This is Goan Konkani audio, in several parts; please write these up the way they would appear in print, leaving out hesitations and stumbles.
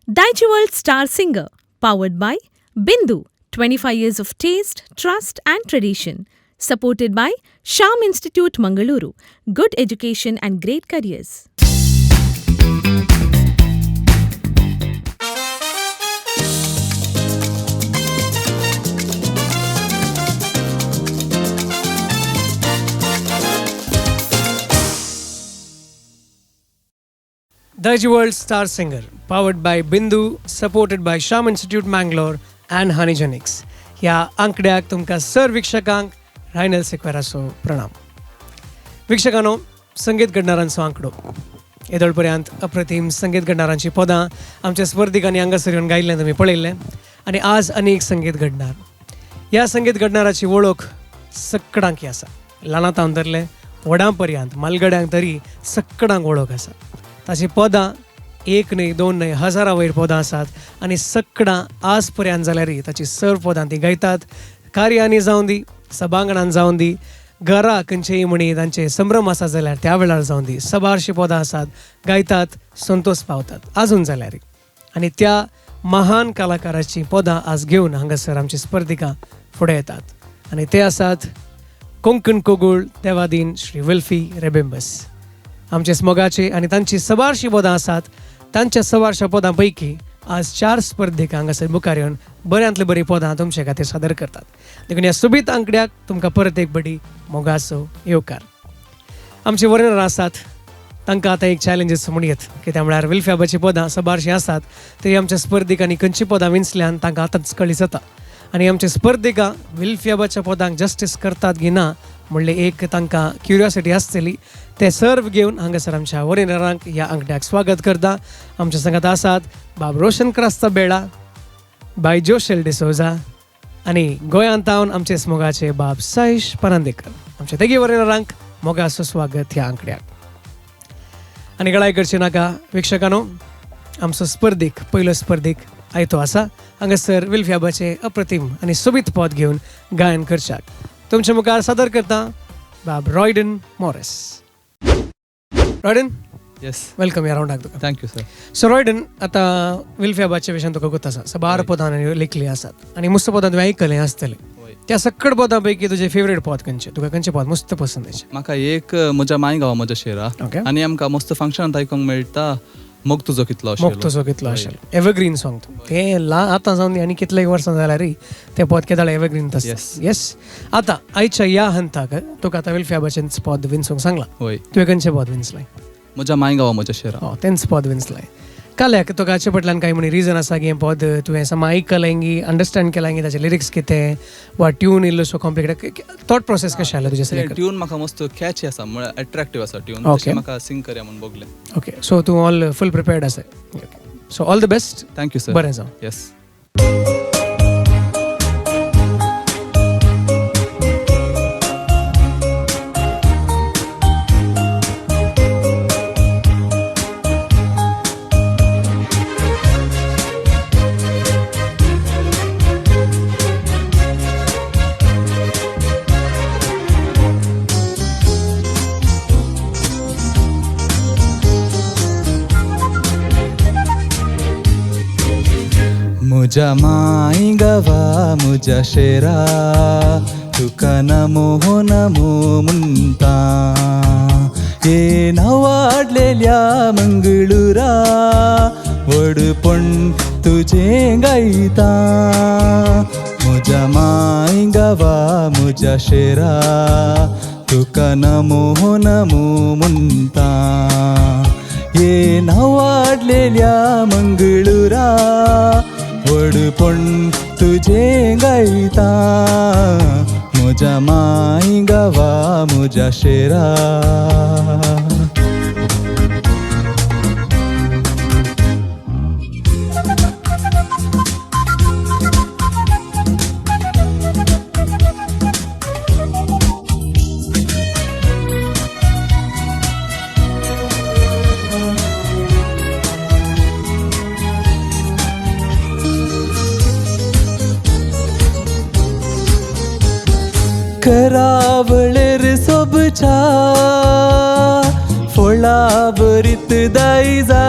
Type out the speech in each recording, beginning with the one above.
Daijiworld Star Singer, powered by Bindu, 25 years of taste, trust and tradition. Supported by Sham Institute Mangaluru, good education and great careers. Daijiworld Star Singer, powered by Bindu, supported by Sham Institute Mangalore and Honeygenix. ह्या आंकड्याक तुमकां सर वीक्षकांक रायनल सिक्वेराचो प्रणाम. वीक्षकांनो, संगीत घडणारांचो आंकडो येदोळ पर्यंत अप्रतिम संगीत घडणारांची पदां आमच्या स्पर्धिकांनी हांगासर येवन गायिल्लें तुमी पळयल्लें आनी आज आनी एक संगीत घडणार. ह्या संगीत घडणाराची वळख सकडांकी आसा. ल्हानां तावन धरलें व्हडां पर्यंत मालगड्यांक तरी सकडांक वळख आसा. ताची पदां एक न्हय दोन न्हय हजारां वयर पदां आसात आनी सकडां आज पर्यंत जाल्यारय ताची सर्व पदां ती गायतात. कार्यांनी जावं दी, सभांगणान जावं दी, घरा खंयचेय म्हणी तांचे संभ्रम आसा जाल्यार त्या वेळार जावं दी, सबारशीं पदां आसात, गायतात, संतोश पावतात आजून जाल्यारय. आनी त्या महान कलाकाराचीं पदां आज घेवन हांगासर आमची स्पर्धिकां फुडें येतात आनी ते आसात कोंकण कोगूळ देवादीन श्री विल्फी रेबिंबस. आमचे स्मोगाचे आनी तांची सबारशीं पदां आसात. तांच्या सबारश्या पदां पैकी आज चार स्पर्धिकां हांगासर मुखार येवन बऱ्यांतली बरीं पदां तुमचे खातीर सादर करतात. देखून ह्या सोबीत आंकड्याक तुमकां परत एक बडी मोगाचो येवकार. आमचे वर्णर आसात तांकां आतां एक चॅलेंजीस म्हणयत, कित्याक म्हळ्यार विल्फ्याबाचीं पदां सबारशीं आसात तरी आमच्या स्पर्धिकांनी खंयचीं पदां विंचल्यान तांकां आतांच कळी जाता आनी आमचे स्पर्धिकां विल्फ्याबाच्या पदांक जस्टीस करतात की ना म्हणलें एक तांकां क्युरियोसिटी आसतली. ते सर्व घेवन हांगासर आमच्या वरिनरांक ह्या आंकड्याक स्वागत करता. आमच्या संगात आसात बाब रोशन क्रास्ता बेळा, बाय जोशेल डिसोजा आनी गोंयांत तावन आमचे स्मोगाचे बाब साईश परांदेकर. आमच्या तेगी वरिनरांक मोगाचो स्वागत ह्या आंकड्याक. आनी गळाय करची नाका वीक्षकांनो, आमचो स्पर्धीक पयलो स्पर्धीक आयतो आसा हांगासर विल्फ्याबाचे अप्रतिम आनी सोबीत पद घेवन गायन करच्याक तुमच्या मुखार सादर करता बाब रॉयडन मॉरिस. रॉयडन, येस, welcome ह्या रावंडाक तुका. Thank you sir. सो रॉयडन, आतां विल्फ्याबाच्या विशयान तुका गोत आसा, सबार पदां लेखली आसात आनी मस्त पदां तुवें आयकलें आसतलें. त्या सकट पदां पैकी तुजें फेवरेट पद खंयचें? तुका खंयचें पद मस्त पसंत अशें? म्हाका एक म्हज्या माय गांवा म्हज्या शेरा आनी आमकां मस्त फंक्शनांत आयकूंक मेळटा मोग तुजो कितलो आशिल्लो. मोग तुजो कितलो आशिल्लो, एवरग्रीन सॉंग तें. आतां जावन आनी कितले वर्सां जाल्यारय तें पद केदाळ एवरग्रीन आसता. येस. आतां आयच्या ह्या हंताक तुका आतां विल्फ्याबाचेंच पद विंचूंक सांगलां. तुवें खंयचें पद विंचलें? म्हज्या माय गांवा म्हज्या शेरा. तेंच पद विंचलें. काल्याक तुका हाचे फाटल्यान कांय म्हणी रिजन आसा की हें पद तुवें समा आयकलें की अंडरस्टँड केलां की ताचे लिरिक्स कितें वा ट्यून इल्लोसो कॉम्प्लिकेटेड, थॉट प्रोसेस कशें आसलें तुजें सिलेक्ट? ट्यून म्हाका मस्त कॅची आसा, म्हळ्यार एट्रॅक्टीव आसा ट्यून, तशें म्हाका सिंग करया म्हूण बगलें. ओके, सो तूं ऑल फूल प्रिपेर्ड आसा. So all the best. Thank you sir. बरें जावं. येस. मुझ्या माय गांवा मुझ्या शेरा तुका नमो नमो म्हणटा. हे नावाडलेल्या मंगळुरा व्हडपण तुजें गायता. मुझ्या माय गांवा मुझ्या शेरा तुका नमो नमो म्हणटा. हे नावाडलेल्या मंगळुरा व्हडपण तुजें गायता. म्हज्या माय गांवा म्हज्या शेरा. करावळेर सोबच्या फळां भरीत दायजा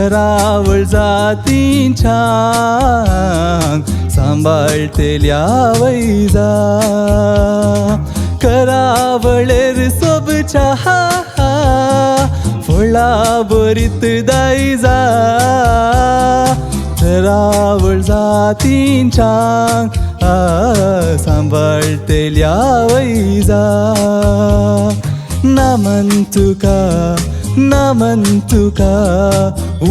करावळ जातींच्या सांबाळतेल्या वैजा करावळेर सोबच्या फळा बरीत दायजा करावळ जातींच्या सांबाळतेल्या वैजा नमन तुका नमन तुका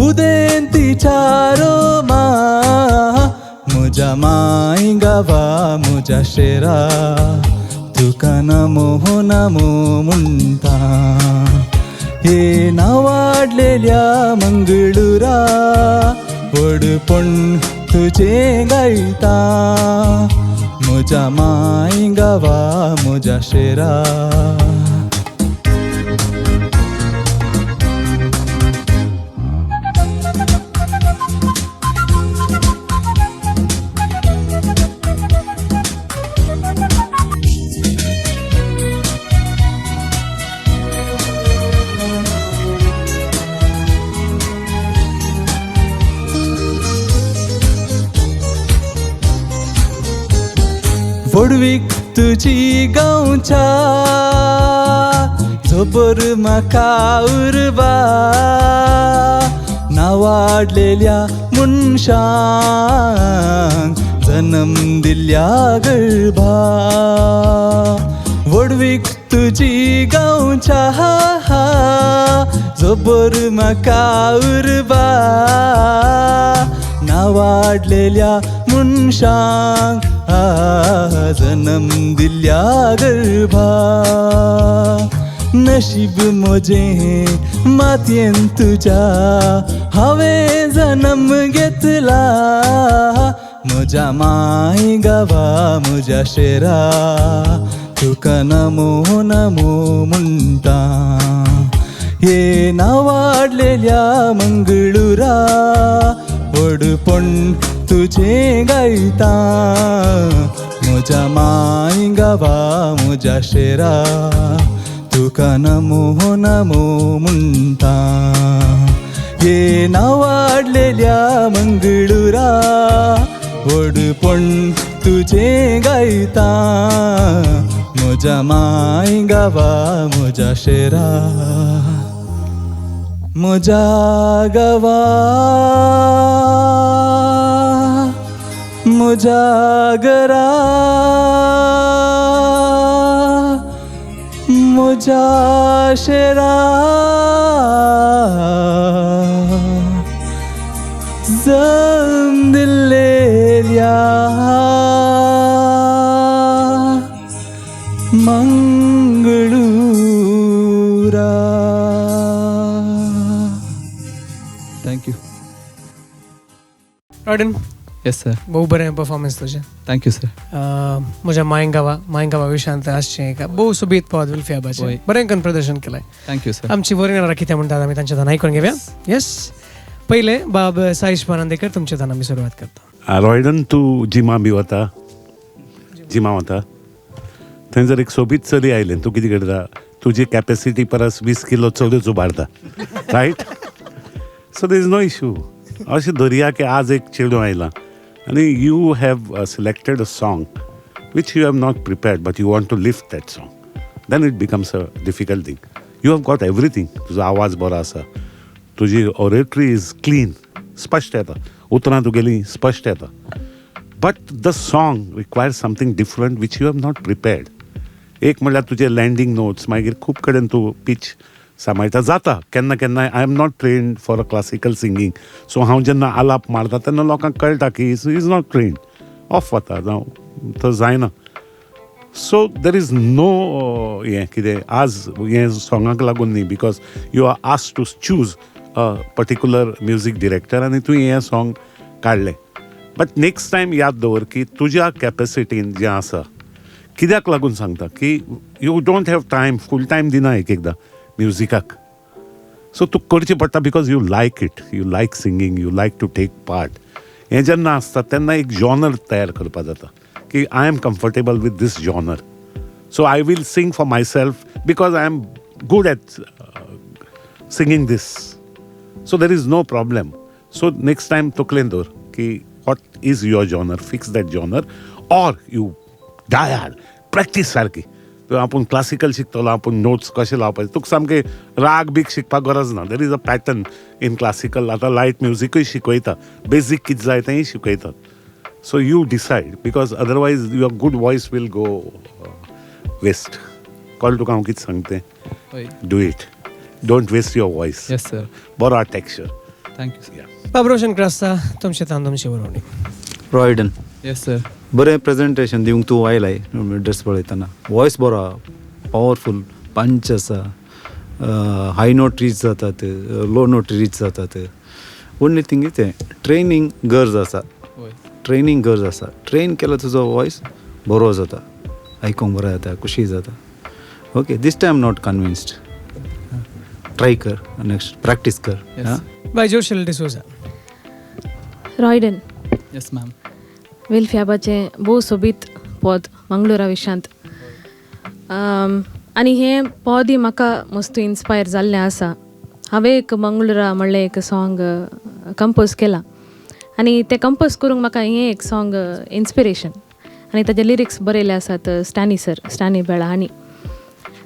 उदेंतीच्या रोमा म्हज्या माय गांवा म्हज्या शेरा तुका नमो नमो म्हणटा हे नावाडलेल्या मंगळुरा व्हडपण तुजें गायता म्हज्या माय गांवा म्हज्या शेरा. व्हडवीक तुजी गांवच्या जोबर म्हाका उर्बा नावाडलेल्या मनशांक जन्म दिल्ल्या गर्भा व्हडवीक तुजी गांवच्या जोबर म्हाका उर्बा नावाडलेल्या मनशांक जन्म दिल्ल्या गर्भा नशीब म्हजें मातयेन तुज्या हांवें जन्म घेतला म्हज्या माय गांवा म्हज्या शेरा तुका नमो नमो म्हणटा हे नावाडलेल्या मंगळुरा व्हडपण तुजें गायता म्हज्या माय गांवा म्हज्या शेरा तुका नमो नमो म्हणटा हे नावाडलेल्या मंगळुरा व्हडपण तुजें गायता म्हज्या माय गांवा म्हज्या शेरा म्हज्या गांवा म्हज्या घरा म्हज्या शेरा जम दिल्लेल्या मंगळूरा. Thank you. Royden. Yes sir. भोव बरें परफॉर्मन्स तुजें. Thank you sir. म्हज्या मायंगावा मायंगावा विशयांत आसचें एक भोव सोबीत पद विल्फियाबाचें बरें करून प्रदर्शन केलें. Thank you sir. आमची वरिणारा कितें म्हणटात आमी तांच्या दान आयकून घेवया. येस, पयलें बाब साईश बानांदेकर तुमच्या दान आमी सुरवात करता. रॉयडन, तूं जिमा बी वता? जिमा वता थंय जर एक सोबीत चली आयलें तूं कितें करता? तुजी कॅपेसिटी परस 20 किलो चडूच उबारता, right? So there is no issue. अशें धरया की आज एक चेडूं आयलां आनी you have selected a song which you have not prepared but you want to lift that song, then it becomes a difficult thing. You have got everything. तुजो आवाज बरो आसा, तुजी ओरेटरी is clean, स्पश्ट येता, उतरां तुगेलीं स्पश्ट येता, but the song requires something different which you have not prepared. एक म्हणल्यार तुजे लँडींग नोट्स, मागीर खूब कडेन तूं पीच सांबाळटा जाता केन्ना केन्ना. I am not trained for a classical singing, so हांव जेन्ना आलाप मारता तेन्ना लोकांक कळटा की is not trained, of वता जावं तो जायना. सो there is no हें कितें आज हें सोंगाक लागून न्ही, because you are asked to choose a particular music director आनी तुवें हें सोंग काडलें. बट नेक्स्ट टायम याद दवर की तुज्या कॅपेसिटीन जें आसा, कित्याक लागून सांगता की you don't have time, full time दिना एक एकदां म्युजिकाक, सो तूं करचें पडटा because you like it, you like singing, you like to take part. हें जेन्ना आसता तेन्ना एक जॉनर तयार करपा जाता की I am comfortable with this genre, so I will sing for myself because I am good at singing this. So there is no problem. So next time तकलेन दवर की what is your genre, fix that genre or you die hard practice सारकी. तूं आपूण क्लासिकल शिकतलो, आपूण नोट्स कशे लावपाचे, तुका सामकें राग बीग शिकपाक गरज ना. There is a pattern in classical. आतां लायट म्युजिकूय शिकयता, बेजीक कितें जाय तेंय शिकयतात. So you decide, because otherwise your good voice will go waste. कळ्ळें तुका हांव कितें सांगतें? Do it, don't waste your voice. Yes sir. बरो texture. Thank you sir. बाब रोशन क्रास्ता, तुमचे तान तुमची बरोवणी. रॉयडन. Yes sir. बरें प्रेजेंटेशन दिवंक तूं आयलाय. ड्रेस पळयतना वॉयस बरो आहा, पावरफूल पंच आसा, हाय नोट रीच जातात, लो नोट रीच जातात. ओन्ली थिंग तें ट्रेनींग गरज आसा. ट्रेनींग गरज आसा. ट्रेन केल्यार तुजो वॉयस बरो जाता, आयकूंक बरो जाता, खुशी जाता. Okay, this time not convinced. Try कर, नेक्स्ट प्रॅक्टीस कर. बाय Joshil D'Souza. Royden. Yes ma'am. विल्फ्याबाचें भोव सोबीत पद मंगळुरा विशांत, आनी हें पदय म्हाका मस्त इन्स्पायर जाल्लें आसा. हांवें एक मंगळुरा म्हणलें एक सॉंग कंपोज केलां आनी तें कंपोज करूंक म्हाका हें एक सॉंग इन्स्पिरेशन, आनी ताजे लिरिक्स बरयले आसात स्टॅनी सर, स्टॅनी बेळा हांणी,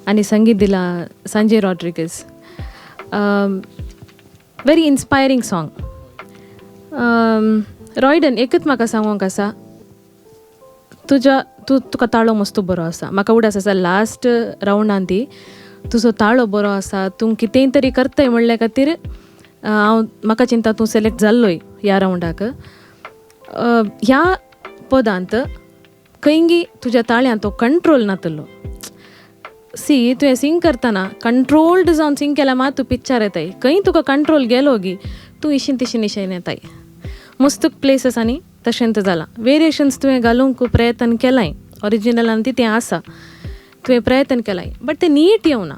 आनी संगीत दिलां Sanjay Rodrigues. Very inspiring song. Royden, एकूच म्हाका सांगूंक आसा, तुज्या तूं तुका ताळो मस्त बरो आसा. म्हाका उडास आसा लास्ट रावंडान ती तुजो ताळो बरो आसा, तूं कितेंय तरी करताय म्हणल्या खातीर हांव म्हाका चिंता तूं सिलेक्ट जाल्लोय ह्या रावंडाक. ह्या पदांत खंयगी तुज्या ताळ्यान तो कंट्रोल नातलो. सी तुवें सिंग करतना कंट्रोल्ड जावन सिंग केल्यार मात तूं पिक्चर येताय. खंय तुका कंट्रोल गेलो गी तूं इशीन तिशीन इशेन येताय. मस्त प्लेसीस आनी तशेंत जालां. वेरिएशन्स तुवें घालूंक प्रयत्न केलाय, ओरिजिनलान ती तें आसा, तुवें प्रयत्न केलाय, बट तें नीट येवना.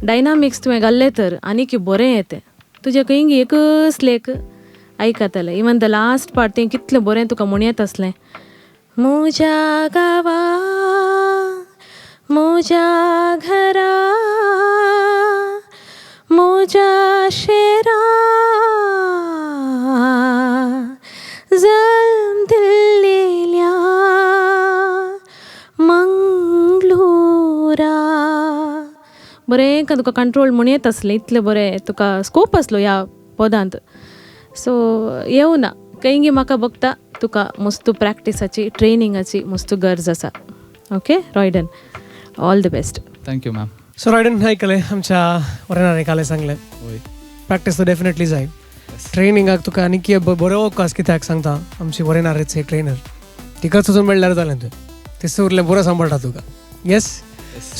डायनामिक्स तुवें घाल्लें तर आनीक बरें येतें. तुजें खंय एकच लेख आयकतालें. इवन the last part तें कितलें बरें तुका म्हणयत आसलें, म्हज्या गांवा म्हज्या घरा म्हज्या शेरा जल्म दिल्लेल्या मंगळुरा. बरें का तुका कंट्रोल म्हणयत आसलें, इतलें बरें तुका स्कोप आसलो ह्या पदांत. सो येवना खंयगी म्हाका बघता तुका मस्त प्रॅक्टिसाची ट्रेनिंगाची मस्त गरज आसा. Okay Royden, all the best. Thank you ma'am. So Royden, आयकलें आमच्या वरणाने कालें सांगलें, प्रॅक्टीस तर डेफिनेटली जाय. ट्रेनिंगाक तुका आनीक बरो अवकाश कित्याक सांगता, आमची वरेनारेच हे ट्रेनर, तिकाच वचून मेळ्ळ्यार जालें तुवें, ते उरलें बरो सांबाळटा तुका. येस,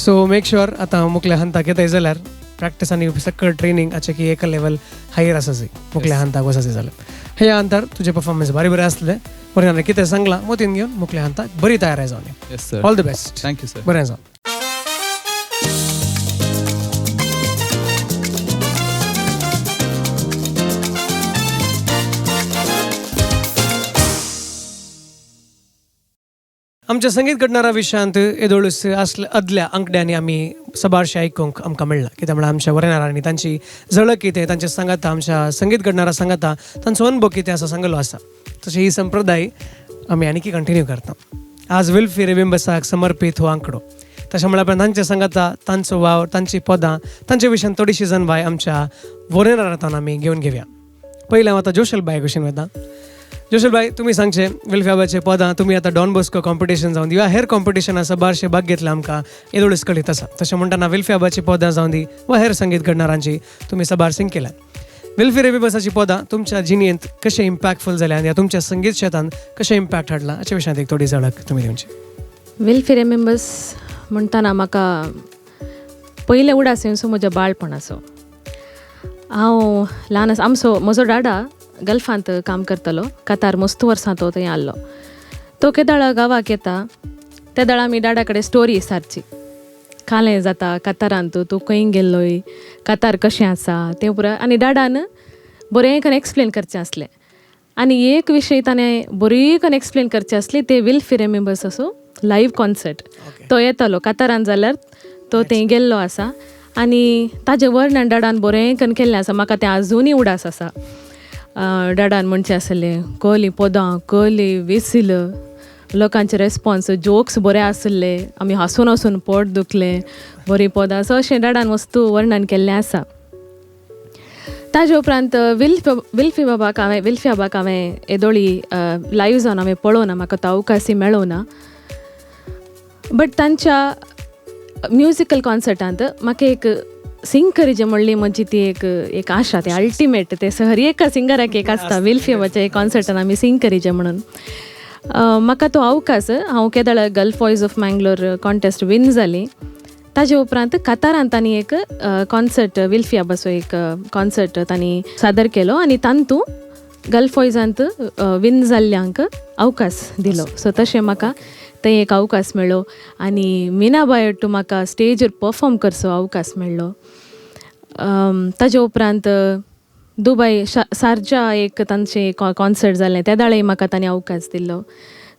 सो मेक शुअर आतां मुखल्या हंताक येताय जाल्यार प्रॅक्टीस आनी सकळ ट्रेनिंग हाचें की एका लेवल हायर आसा जाय, मुखल्या हंताक वचाचें जाल्यार. ह्या अंतर तुजें परफॉर्मन्स बारी बरें आसलें. वरेनारे कितें सांगलां मोतीन घेवन मुखल्या हंताक बरी तयार जावन. Yes sir. All the best. Thank you sir. बरें जावं. आमच्या संगीत घडणारा विशयांत येदोळूस आसले आदल्या अंकड्यांनी आमी सबारशे आयकूंक आमकां मेळ्ळां. कित्याक म्हळ्यार आमच्या वरेनारांनी तांची झळक कितें, तांचे सांगाता, आमच्या संगीत घडणारा सांगाता तांचो अनुभव कितें आसा सांगलो आसा. तशें ही संप्रदाय आमी आनीकी कंटिन्यू करता. आज विल्फी रेबिंबसाक समर्पीत हो आंकडो. तशें म्हळ्यार तांचे सांगाता, तांचो वावर, तांची पदां, तांचे विशयान थोडीशी जनवाय आमच्या वरेनारांतल्यान आमी घेवन घेवया. पयलें हांव आतां जोशल बाय भशेन वता. जोशल भाई, तुमी सांगचे विल्फ्याबाचे पदां तुमी आतां डॉन बॉस्को कॉम्पिटिशन जावन दी वा हेर कॉम्पिटिशन आसा बारशे भाग घेतला आमकां येदोळूच कळीत आसा. तशें म्हणटना विल्फ्याबाची पदां जावन दी वा हेर संगीत घडणारांची तुमी साबार सिंग केल्यात. विल्फी रेबिंबसाची पदां तुमच्या जिणेंत कशें इम्पॅक्टफूल जाल्या आनी तुमच्या संगीत क्षेत्रांत कशें इम्पॅक्ट हाडला हाच्या विशयांत एक थोडी झळक तुमी दिवची. विल्फी रेबिंबस म्हणटना म्हाका पयलें उडास येवचो म्हज्या बाळपणाचो. हांव ल्हान आसा, आमचो म्हजो डाडा गल्फांत काम करतालो, कतार मस्त वर्सां तो थंय आसलो. तो केदाळा गांवाक येता तेदाळा आमी डाडा कडेन स्टोरी सारची, कालें जाता कतारांत, तूं खंय गेल्लोय, कतार कशें आसा तें पुराय. आनी डाडान बरें करून एक्सप्लेन करचें आसलें. आनी एक विशय ताणें बरी करून एक्सप्लेन करचें आसलें ते विल्फी रेबिंबसाचो लायव्ह कॉन्सर्ट. तो येतालो कतारान जाल्यार तो थंय गेल्लो आसा आनी ताजें वर्णन डाडान बरें करून केल्लें आसा. म्हाका तें आजुनूय उडास आसा. डाडान म्हणचें आसलें कहली पदां कहली वेसील, लोकांचे रेस्पोन्स जोक्स बरे आसले, आमी हांसून हांसून पोट दुखलें, बरीं पदां. सो अशें डाडान वस्तू वर्णन केल्लें आसा. ताजे उपरांत विल्फी बाबाक हांवें विल्फी बाबाक हांवें येदोळी लायव्ह जावन हांवें पळोवना, म्हाका तो अवकाशय मेळोना. बट तांच्या म्युजिकल कॉन्सर्टांत म्हाका एक सिंग करीजे म्हणली म्हजी ती एक एक आशा, ती अल्टिमेट, ते हर एका सिंगराक एक आसता विल्फी बाबाच्या कॉन्सर्टान आमी सिंग करीजे म्हणून. म्हाका तो अवकाश, हांव केदळ Gulf voice of Mangalore contest win जाली ताजे उपरांत कतारांत तांणी एक कॉन्सर्ट विल्फी आबाचो एक कॉन्सर्ट तांणी सादर केलो आनी तांतू गल्फ वॉयजांत विन जाल्ल्यांक अवकाश दिलो. सो तशें म्हाका थंय एक अवकाश मेळ्ळो आनी मीनाबाय टू म्हाका स्टेजीर परफॉर्म करचो अवकाश मेळ्ळो. ताजे उपरांत दुबय सारजा एक तांचें कॉन्सर्ट जालें, त्या दाळय म्हाका तांणी अवकाश दिल्लो.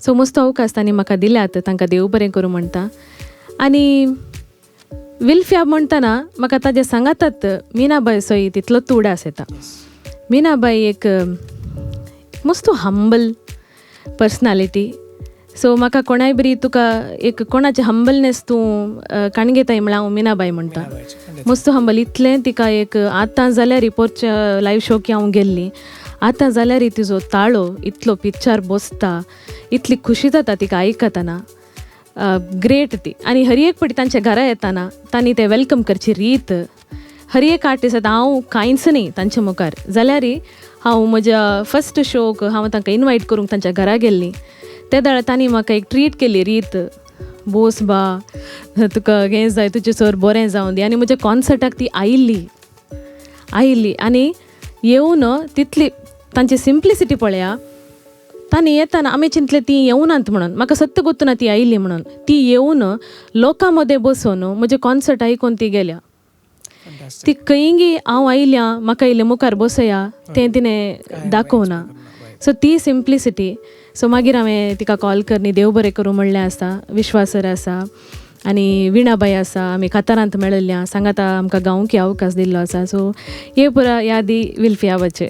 सो मस्त अवकाश तांणी म्हाका दिल्यात, तांकां देव बरें करूं म्हणटा. आनी विल्फ्या म्हणटना म्हाका ताजे सांगातात मीनाबाय सोय तितलोच उडास येता. मीनाबाय एक मस्त हंबल पर्सनालिटी. सो म्हाका कोणाय बरी तुका एक कोणाचे हंबलनेस तूं काणगेताय म्हळ्यार हांव मीनाबाय म्हणटा. मस्त हंबल इतलें तिका एक आतां जाल्यार रिपोर्टच्या लायव्ह शोक हांव गेल्ली, आतां जाल्यार तिजो ताळो इतलो पिक्चर बसता, इतली खुशी जाता तिका आयकतना. ग्रेट ती. आनी हर एक पटी तांच्या घरा येताना तांणी ते welcome करची रीत, हर एक आर्टिस्ट आतां हांव कांयच न्ही तांच्या मुखार जाल्यार हांव म्हज्या फर्स्ट शोक हांव तांकां इनवायट करूंक तांच्या घरा गेल्ली, ते दाळ तांणी म्हाका एक ट्रीट केली रीत, बोस बा तुका हें जाय तुजें सर बरें जावं दी. आनी म्हज्या कॉन्सर्टाक ती आयिल्ली आयिल्ली आनी येवन तितली तांची सिम्प्लिसिटी पळया. तांणी येताना आमी चिंतलें ती येवनात म्हणून, म्हाका सत्य गोत्तू ना ती आयिल्ली म्हणून. ती येवन लोकां मदें बसून म्हजें कॉन्सर्ट आयकून ती गेल्या. ती खंयगी हांव आयल्या म्हाका इल्लें मुखार बसया तें तिणें दाखोवना. सो ती सिम्प्लिसिटी. सो मागीर हांवें तिका कॉल करनी देव बरें करूं म्हणलें आसा. विश्वास सर आसा आनी विणाबाई आसा, आमी कतारांत मेळिल्ल्या सांगाता आमकां गावंक अवकाश दिल्लो आसा. सो हे पुरा यादी विल्फियाबाचे.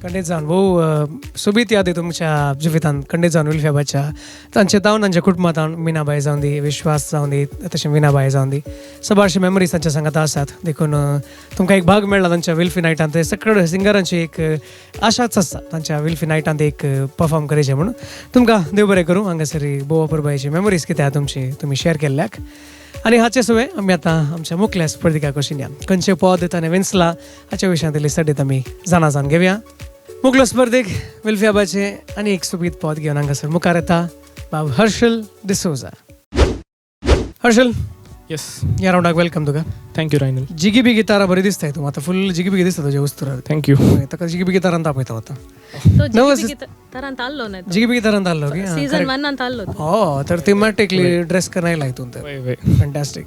खंडीत जावन भोव सोबीत यादी तुमच्या जिवितांत खंडीत जावन विल्फियाबाच्या, तांचे तावन तांच्या कुटुंबांत मीनाबाई जावन दी, विश्वास जावन दी, तशें विणाबाई जावन दी, सबारशे मेमरीज तांच्या सांगाता आसात. देखून तुमकां एक भाग मेळ्ळा तांच्या विल्फी नायटांत. ते सगळे सिंगरांची एक आशाच आसता तांच्या विल्फी नायटांत एक परफॉर्म करचें म्हणून. तुमकां देव बरें करूं. हांगासर भोव अपुरबायेची मेमरीज कितें आहा तुमची तुमी शेअर केल्ल्याक. आनी हाचे सवे आमी आतां आमच्या मुखल्या स्पर्धिका कशीन या खंयचें पद ताणें विंचलां हाच्या विशयांतली सडीत आमी जाणा जावन घेवया. मुखलो स्पर्धेक विल्फियाबाचे आनी एक सोबीत पद घेवन हांगासर मुखार येता बाब हर्षल डिसोजा. हर्षल, येस, ह्या रावंडाक welcome तुका. Thank you Rynal. जिगी बिगी तारा बरी दिसताय तूं आतां, फूल जिगी बिगी दिसता तुज्या वस्तूर. Thank you. ताका जिगी बिगी तारान तापयता आतां. जिगी बिगी तारान ताल्लो की सीजन 1 ताल्लो. हो तर थीमॅटिकली ड्रेस करून आयला हितून तर. फॅन्टास्टीक.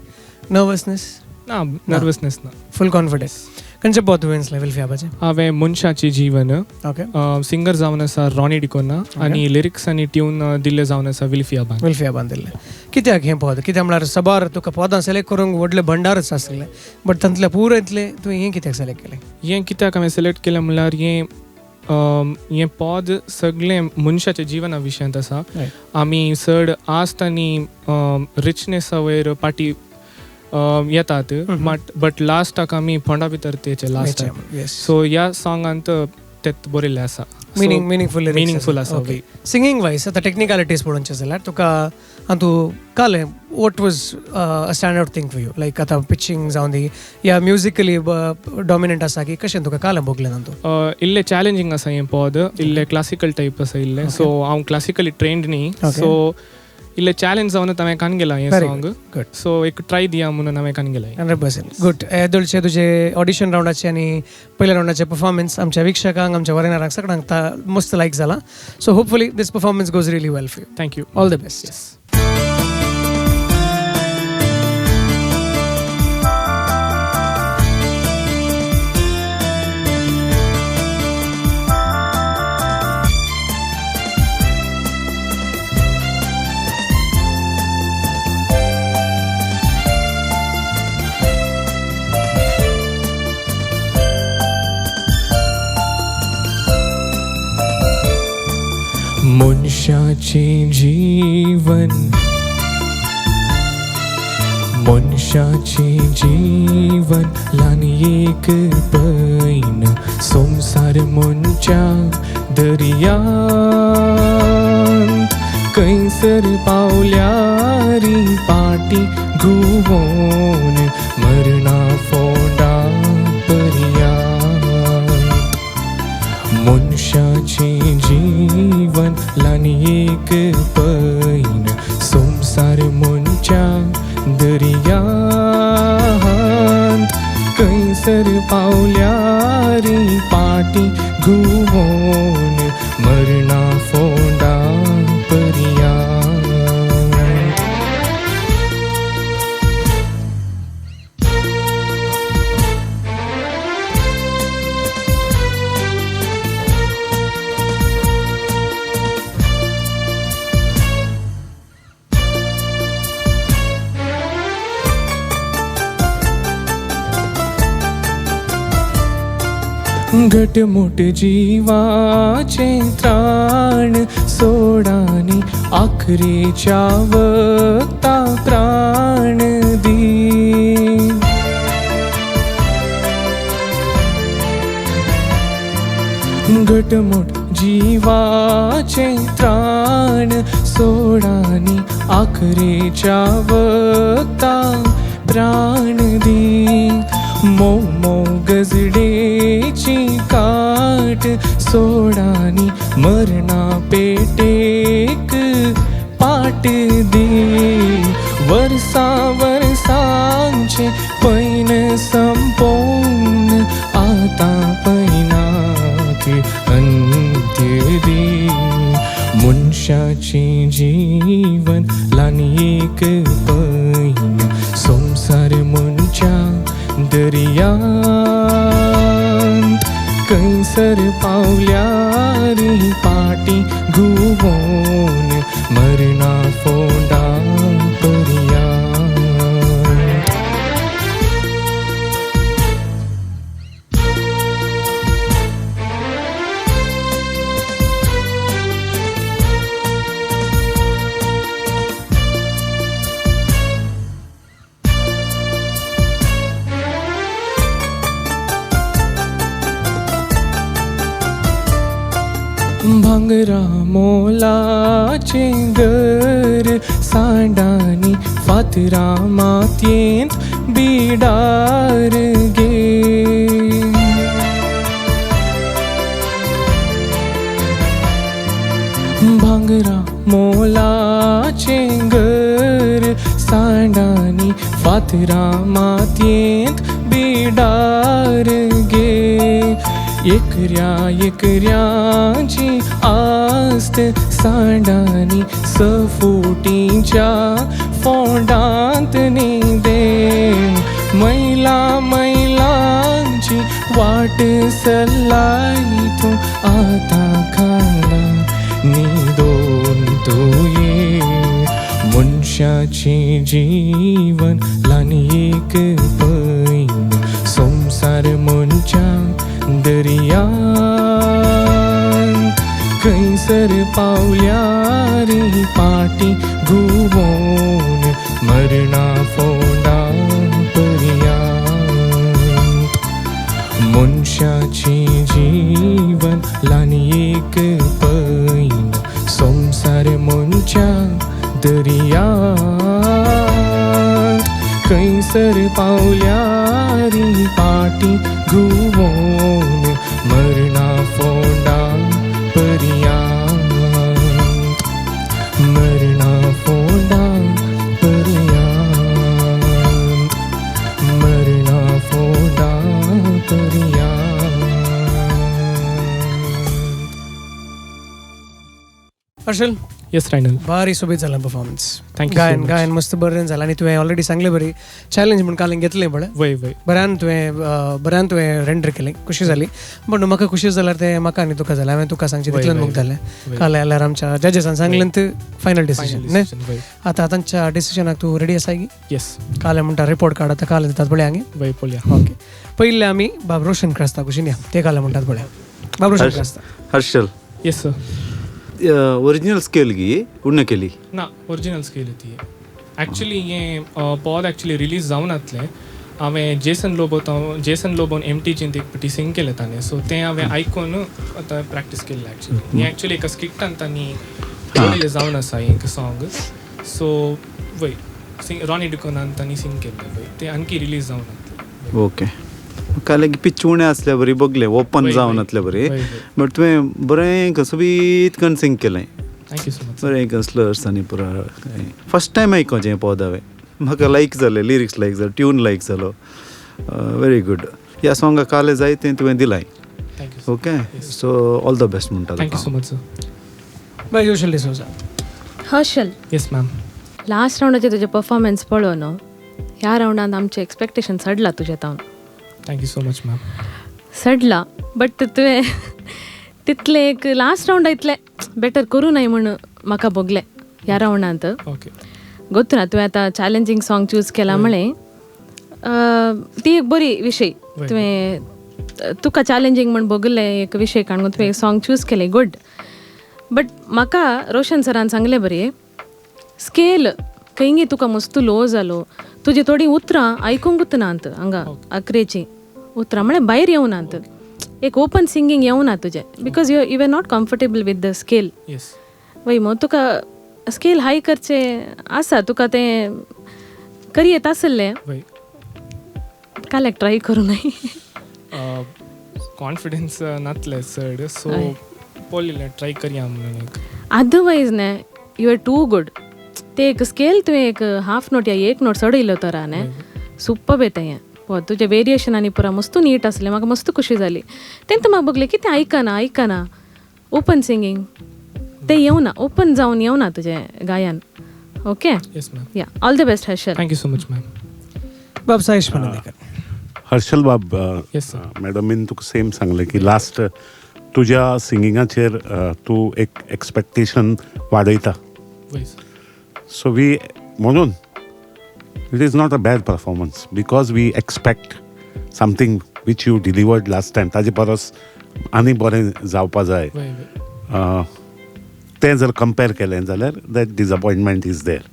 नर्वसनेस ना? नर्वसनेस ना, फूल कॉन्फिडन्स. खंयचें पद तुवें विंचलें विल्फियाबाचें? हांवें मनशाचें जीवन. ओके. सिंगर जावन आसा रॉनी डिकोना आनी लिरिक्स आनी ट्यून दिल्ले जावन आसा विल्फियाबान. विल्फियाबान दिल्लें. कित्याक हें पद? कित्याक म्हळ्यार सबार तुका पदां सिलेक्ट करूंक व्हडलें भंडारच आसलें, बट तांतलें पुरायतलें तुवें हें कित्याक सिलेक्ट केलें? हें कित्याक हांवें सिलेक्ट केलें म्हणल्यार हें पद सगळें मनशाच्या जिवना विशयांत आसा. आमी चड आस्त आनी रिचनेसा वयर पाटी येतात, बट लास्टाक आमी फोंडा भितर तेचे लास्ट. सो ह्या सॉंगांत ते बरयल्लें आसा. मिनिंगफूल मिनिंगफूल आसा. सिंगींग वायज आतां टॅक्निकलिटीज पळोवचें जाल्यार तुका तूं कळ्ळें what was a stand out thing for you? Like आतां पिचिंग जावन दी या म्युजिकली डॉमिनंट आसा की कशें तुका कळ्ळें भोगलें तातूंत? इल्लें चॅलेंजींग आसा हें पद, इल्लें क्लासिकल टायप आसा इल्लें. सो हांव क्लासिकली ट्रेन्ड न्ही, सो इल्लें चॅलेंज जावन हांवें कान गेला हें सॉंग. सो एक ट्राय दिया म्हणून हांवें कान गेला. 100% गुड. येदोळचे तुजे ऑडिशन रावंडाचे आनी पयल्या रावंडाचे परफॉर्मन्स आमच्या वीक्षकांक, आमच्या वरेनारांक सगळ्यांक मस्त लायक जाला. So hopefully this performance goes really well for you. Thank you. All the best. Yes. मनशाचें जीवन मनशाचें जीवन ल्हान एक पैन संवसार मनच्या दर्यांत खंयसर पावल्यारी पाटी घुंवोन मरणा फोंडा पर्यांत मनशाचें जीवन ल्हान एक पैन संवसार मनच्या दर्यांत खंयसर पावल्यारी पाटी घुंवोन मरणा फोंडा पर्यांत. घटमुट जिवाचें त्राण सोडानी आखरेच्या वक्ता प्राण दी घटमुट जिवाचें त्राण सोडानी आखरेच्या वक्ता प्राण दी मोव मोव गजडेची काट सोडानी मरणा पेटेक पाट दी वर्सां वर्सांचें पैन संपोवन आतां पैनाक अंत्य दी मनशाचें जीवन ल्हान एक पैन संवसार मनच्या दर्यांत खंयसर पावल्यारी पाटी घुंवोन मरणा फोंडा पर्यांत. भांगरा मोलाचें घर सांडांनी फातरां मातयेंत बिडार गे भांगरा मोलाचें घर सांडांनी फातरां मातयेंत बिडार गे एकऱ्या एकऱ्याची आस्त सांडांनी सफुटीच्या फोंडांत न्हिदे मैला मैलांची वाट सल्लाय तूं आतां खाला न्हिदोन तूं ये मनशाचें जीवन ल्हान एक पैन संवसार मनच्या दर्यांत खंयसर पावल्यारी पाटी घुंवोन मरणा फोंडा पर्यांत मनशाचें जीवन ल्हान एक पैन संवसार मनच्या दर्यांत खंयसर पावल्यारी पाटी घुंवोन मरणा फोंडा पर्यांत मरणा फोंडा पर्यांत मरणा फोंडा पर्यांत. हर्षल. येस रायनल. भारी सोबीत जाला परफॉर्मन्स. Thank you. गायन गायन मस्त बरें जालां आनी तुवें ऑलरेडी सांगलें बरी चॅलेंज म्हूण काल घेतलें पळय वय वय बऱ्यान तुवें रेंडर केलें खुशी जाली पूण म्हाका खुशी जाल्यार तें म्हाका आनी तुका जालें हांवें तुका सांगचें तितल्यान मुख जालें काल जाल्यार आमच्या जजेसान सांगलें तें फायनल डिसिजन न्ही आतां तांच्या डिसिजनाक तूं रेडी आसाय की? येस. काल म्हणटा रिपोर्ट कार्ड आतां काल दितात पळय हांगे वय पळया. ओके पयलें आमी बाब रोशन क्रास्ता कुशीन या ते काल म्हणटात पळया बाब Roshan Crasta. Harshal. Yes sir. Original scale गी उण्ण केली ना ओरिजिनल स्केल ती एक्चुअली हें पॉद एक्चुअली रिलीज जावनातलें हांवें जेसन लोबो जेसन लोबोन एम टी जीन एक पटी सिंग केलें ताणें सो तें हांवें आयकून आतां प्रॅक्टीस केल्लें एक्चुअली हें एक्चुअली एका स्किट्टान तांणी बरयलें जावन आसा एक सॉंग सो वय सिंग रॉनी डिकोनान तांणी सिंग केल्लें वय तें आणखी रिलीज जावनातलें. ओके काल एक पिच उणें आसल्या बरी बगलें ओपन जावन आसल्या बरी बट तुवें बरें कसबीत करून सिंग केलें. Thank you so much. बरें स्लर्स आनी पुरा फर्स्ट टायम आयकोचें पद हांवें म्हाका लायक जालें लिरिक्स लायक जालो ट्यून लायक जालो व्हेरी गुड. ह्या सॉंगा काल जाय तें तुवें दिलाय. Okay so all the best म्हणटा. Thank you so much sir. Bye Joshal D'Souza. Harshal. Yes ma'am. Last रावंडाचें तुजें परफॉर्मन्स पळोवन न्हू ह्या रावंडान आमचें एक्सपेक्टेशन चडलां तुजें तावन. Thank you so much ma'am. चडलां बट तुवें तितलें एक लास्ट रावंडा इतलें बेटर करूं नाय म्हूण म्हाका भोगलें ह्या रावंडांत. ओके गोत्तु ना तुवें आतां चॅलेंजींग सॉंग चूज केलां म्हळें ती एक बरी विशय तुवें तुका चॅलेंजींग म्हूण भोगलें एक विशय काडून तुवें सॉंग चूज केलें गुड. बट म्हाका रोशन सरान सांगलें बरी स्केल खंयगी तुका मस्त लो जालो तुजी थोडीं उतरां आयकूंकूच नात हांगा आकरेचीं उतरां म्हळ्यार भायर येवनात एक ओपन सिंगींग येवना तुजें because you you are not comfortable with the scale. वय मो तुका स्केल हाय करचें आसा तुका तें करी येता आसलें काल्याक ट्राय करूं नाय कॉन्फिडन्स नातलें चड सो पळयलें ट्राय करया म्हणून. अदरवायज न्हय you are too good ते एक स्केल तुवें एक हाफ नोट या एक नोट चडयलो तर न्हय सुपर येता हें पळय तुजें वेरिएशन आनी पुरा मस्त नीट आसलें म्हाका मस्त खुशी जाली तेन्ना म्हाका बगलें कितें आयकना आयकना ओपन सिंगींग तें येवना ओपन जावन येवना तुजें गायन. Okay yeah all the best Harshal. Thank you so much ma'am. बाब साईश पणजेकर. हर्षल बाब मॅडमीन तुका सेम सांगलें की लास्ट तुज्या सिंगिंगाचेर तूं एक एक्सपेक्टेशन वाडयता सो वी म्हणून it is not a bad performance because we expect something which you delivered last time ताजे परस आनी बरें जावपा जाय तें जर कंपेर केलें जाल्यार that disappointment is there.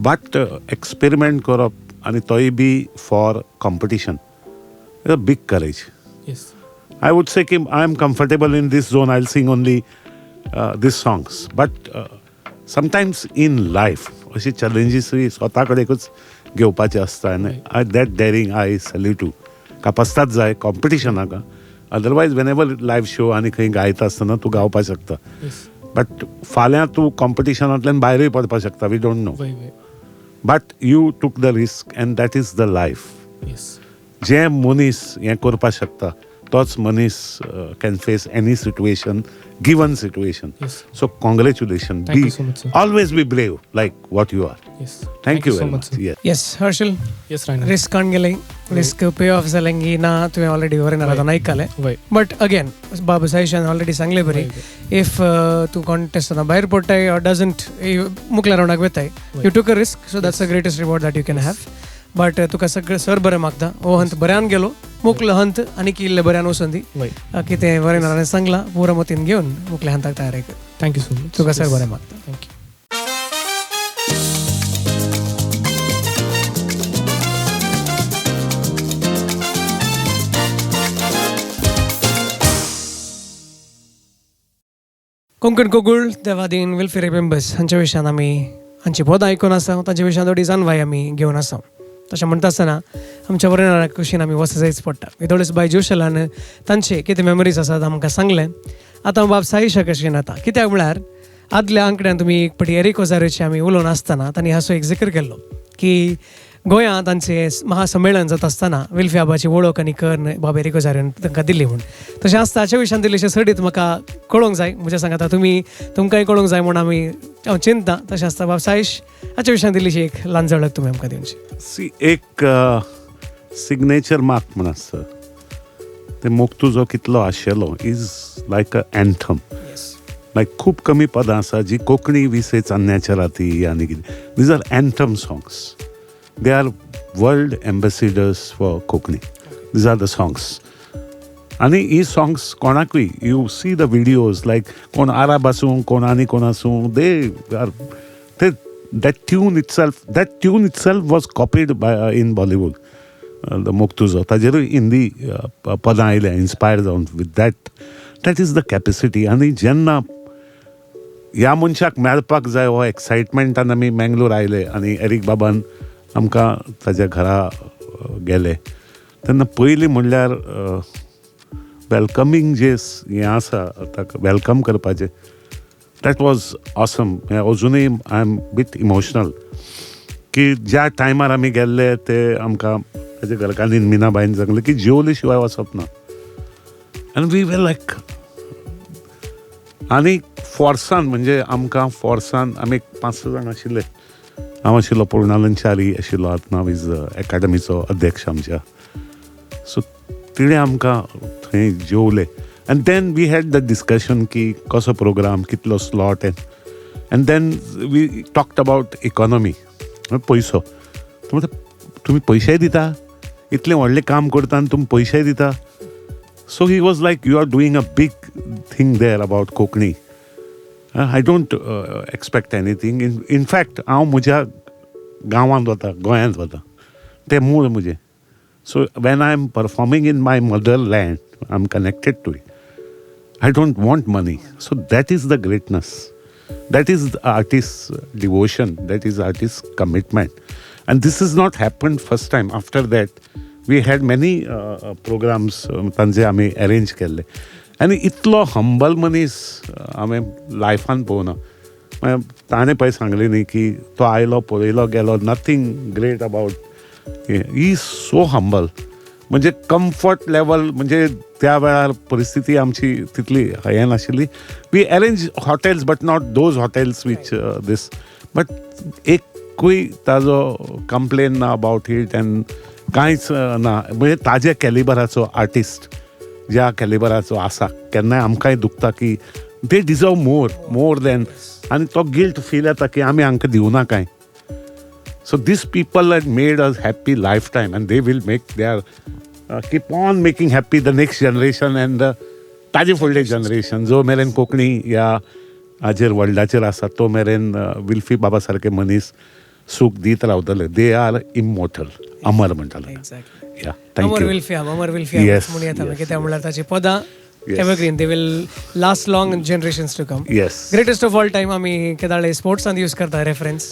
But experiment करप आनी तोय बी for competition is a big courage. I would say की I am comfortable in this zone I will sing only this songs but sometimes in life अशी चॅलेंजीसूय स्वता कडेकूच घेवपाचे आसता आनी that daring I salute you. कापस्ताच जाय कॉम्पिटिशनाक otherwise when ever live show आनी खंय गायता आसतना तूं गावपाक शकता बट फाल्यां तूं कॉम्पिटिशनांतल्यान भायरूय पडपाक शकता we don't know but you took the risk and that is the life. जे मनीस हें करपाक शकता तोच मनीस can face any situation given situation. So congratulation. Be always be brave like what you are. Thank you very much. Yes Harshal. Yes Raina. Risk काण गेलें रिस्क पे ऑफ जालें की ना तुवें ऑलरेडी बरें नाका आयकलें बट अगेन बाबू साईशान ऑलरेडी सांगलें बरी if तूं कॉन्टेस्टां भायर पडटाय ऑर डजंट मुखल्या रावंडाक वताय you took a risk so that's the greatest reward that you can have. But तुका सगळें सर बरें मागता हो हंत बऱ्यान गेलो मुखलो हंत आनी इल्लें बऱ्यान वचून दी कितें बरें नारायण सांगलां पुरा मतीन घेवन मुखल्या हंताक तयार कर. Thank you so much. तुका सर बरें मागता. Thank you. Konkan Kogul Devadin विल्फी Rebimbus हांच्या विशयान आमी हांची पदां आयकून आसा तांच्या विशयान थोडी जाणवाय आमी घेवन आसा. तशें म्हणटा आसतना आमच्या वर्णना कुशीन आमी वस जायच पडटा. विदोळस बाय जोशलान तांचे कितें मेमरीज आसात आमकां सांगलें. आतां बाब साईशा कशीन आतां कित्याक म्हळ्यार आदल्या आंकड्यान तुमी एक पटी एरिक ओजारोची आमी उलोवन आसतना तांणी हाचो एक जिकर केल्लो की गोंयांत तांचें महासम्मेळन जाता आसतना विल्फी आबाची वळख आनी कर्ण बाब एरिक ओजारियोन तांकां दिल्ली म्हूण. तशें आसता हाच्या विशयान दिल्लेशें सडीत म्हाका कळोवंक जाय म्हज्या सांगाता तुमी तुमकांय कळोवंक जाय म्हूण आमी हांव चिंता. तशें आसता बाब साईश हाच्या विशयान दिल्लीशी एक ल्हान झळक तुमी आमकां दिवची. सी एक सिग्नेचर मार्क म्हूण आसता ते मोग तुजो कितलो आशेलो is like a anthem. लायक खूब कमी पदां आसा जी कोंकणी विसे चान्न्याच्या राती आनी कितें these are anthem songs. They are world ambassadors for Konkani. These are the songs. आनी ही सॉंग्स कोणाकूय you see the videos like कोण आराब आसूं कोण आनी कोण आसूं they are ते that tune itself was copied by in Bollywood. The मोग तुजो ताजेरूय हिंदी पदां आयल्या इन्स्पायर जावन with that. That is the capacity. आनी जेन्ना ह्या मनशाक मेळपाक जाय हो एक्सायटमेंटान आमी मँगलोर आयले आनी एरीक बाबान आमकां ताज्या घरा गेले तेन्ना पयलीं म्हणल्यार वेलकमींग जे हें आसा ताका welcome करपाचें that was awesome. अजुनूय I am bit emotional की ज्या टायमार आमी गेल्ले ते आमकां ताजे घरकान्नीन मिनाबायन सांगलें की जेवले शिवाय वचप ना आनी we were लायक आनी फोर्सान म्हणजे आमकां फोर्सान आमी 5-6 जाण आशिल्ले. हांव आशिल्लो पूर्णानंद च्यारी आशिल्लो आतां नाव is एकाडमीचो अध्यक्ष आमच्या. सो तिणें आमकां थंय जेवले आनी then we had the discussion की कसो प्रोग्राम कितलो slot and then we talked about economy पयसो. तो म्हणटा तुमी पयशेय दिता इतलें व्हडलें काम करता आनी तुमी पयशेय दिता. So he was like you are doing a big thing there about Konkani. I don't expect anything. In fact हांव म्हज्या गांवांत वता गोंयांत वता तें मूळ म्हजें. So when I am performing in my motherland I am connected to it. I don't want money. So that is the greatness. That is the artist's devotion. That is artist's commitment. And this has not happened first time. After that, we had many programs तांचे आमी arrange केल्ले. आनी इतलो हंबल मनीस हांवें लायफान पळोवना. ताणें पळय सांगलें न्ही की तो आयलो पळयलो गेलो nothing great about he is so humble. म्हणजे कम्फर्ट लेवल म्हणजे त्या वेळार परिस्थिती आमची तितली हें नाशिल्ली. We arrange hotels but not those hotels which this but एकूय ताजो कंप्लेन ना अबावट it and कांयच ना. म्हणजे ताज्या कॅलिबराचो आर्टिस्ट ज्या कॅलिबराचो आसा केन्नाय आमकांय दुखता की they deserve more than आनी तो गिल्ट फील येता की आमी हांकां दिवना कांय. So these people had made us happy lifetime and they will make their keep on making happy the next generation and the ताजे फुडले जनरेशन. जो मेरेन कोंकणी ह्या हाजेर वर्ल्डाचेर आसा तो मेरेन विल्फी बाबा सारके मनीस सूख दीत रावतले. They are immortal. अमर म्हणटाले. या thank you. अमर विल्फी म्हणून येता कित्याक म्हणल्यार ताची पदां evergreen. They will last long generations to come. Yes. Greatest of all time. आमी केदाळे स्पोर्ट्सान यूज करता reference.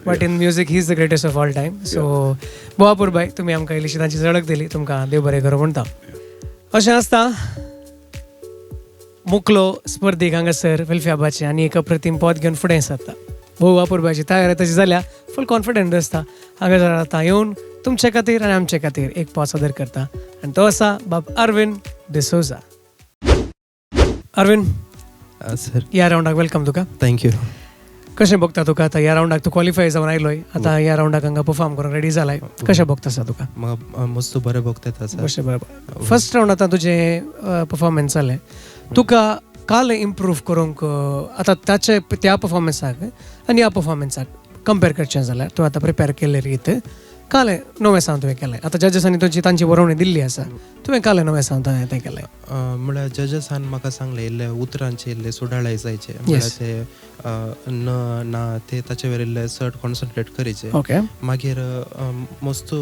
But in music he is the greatest of all time. So बोवापूर बाय तुमी आमकां इल्लीशी तांची झळक दिली. तुमकां देव बरें करूं म्हणटा. अशें आसता मुकलो स्पर्धीक हांगासर विल्फी आनी एक अप्रतीम पद घेवन फुडें सरता. भोव अपुरबायची तयार तशी जाल्यार फूल कॉन्फिडंट आसता. हांगासर आतां येवन तुमचे खातीर आनी आमचे खातीर एक पद सादर करता आनी तो आसा बाब अरविंद डिसोजा. अरविंद सर, ह्या रावंडाक welcome तुका. Thank you. कशें भोगता तुका आतां ह्या रावंडाक तूं क्वॉलिफाय जावन आयलोय, आतां ह्या रावंडाक हांगा परफॉर्म करूंक रेडी जालाय, कशें भोगता आसा तुका? म्हाका मस्त बरें भोगता सर. कशें बरें. फर्स्ट रावंड आतां तुजें परफॉर्मन्स जालें, तुका काल इम्प्रूव करूंक आतां ताचे त्या परफॉर्मन्साक आनी ह्या परफॉर्मन्साक कंपेर करचें जाल्यार तूं आतां प्रिपेर केल्ले रीत काल नवें सावन तुवें केलें, आतां जजसांनी तुजी तांची बरोवणी दिल्ली आसा, तुवें काल नवें सावन तें केलें? म्हळ्यार जजसान म्हाका सांगलें इल्ले उतरांचे इल्ले सुदाळाय जायचे, म्हळ्यार ते न ना ते ताचे वयर इल्ले चड कॉन्सन्ट्रेट करीचे. ओके. मागीर मस्त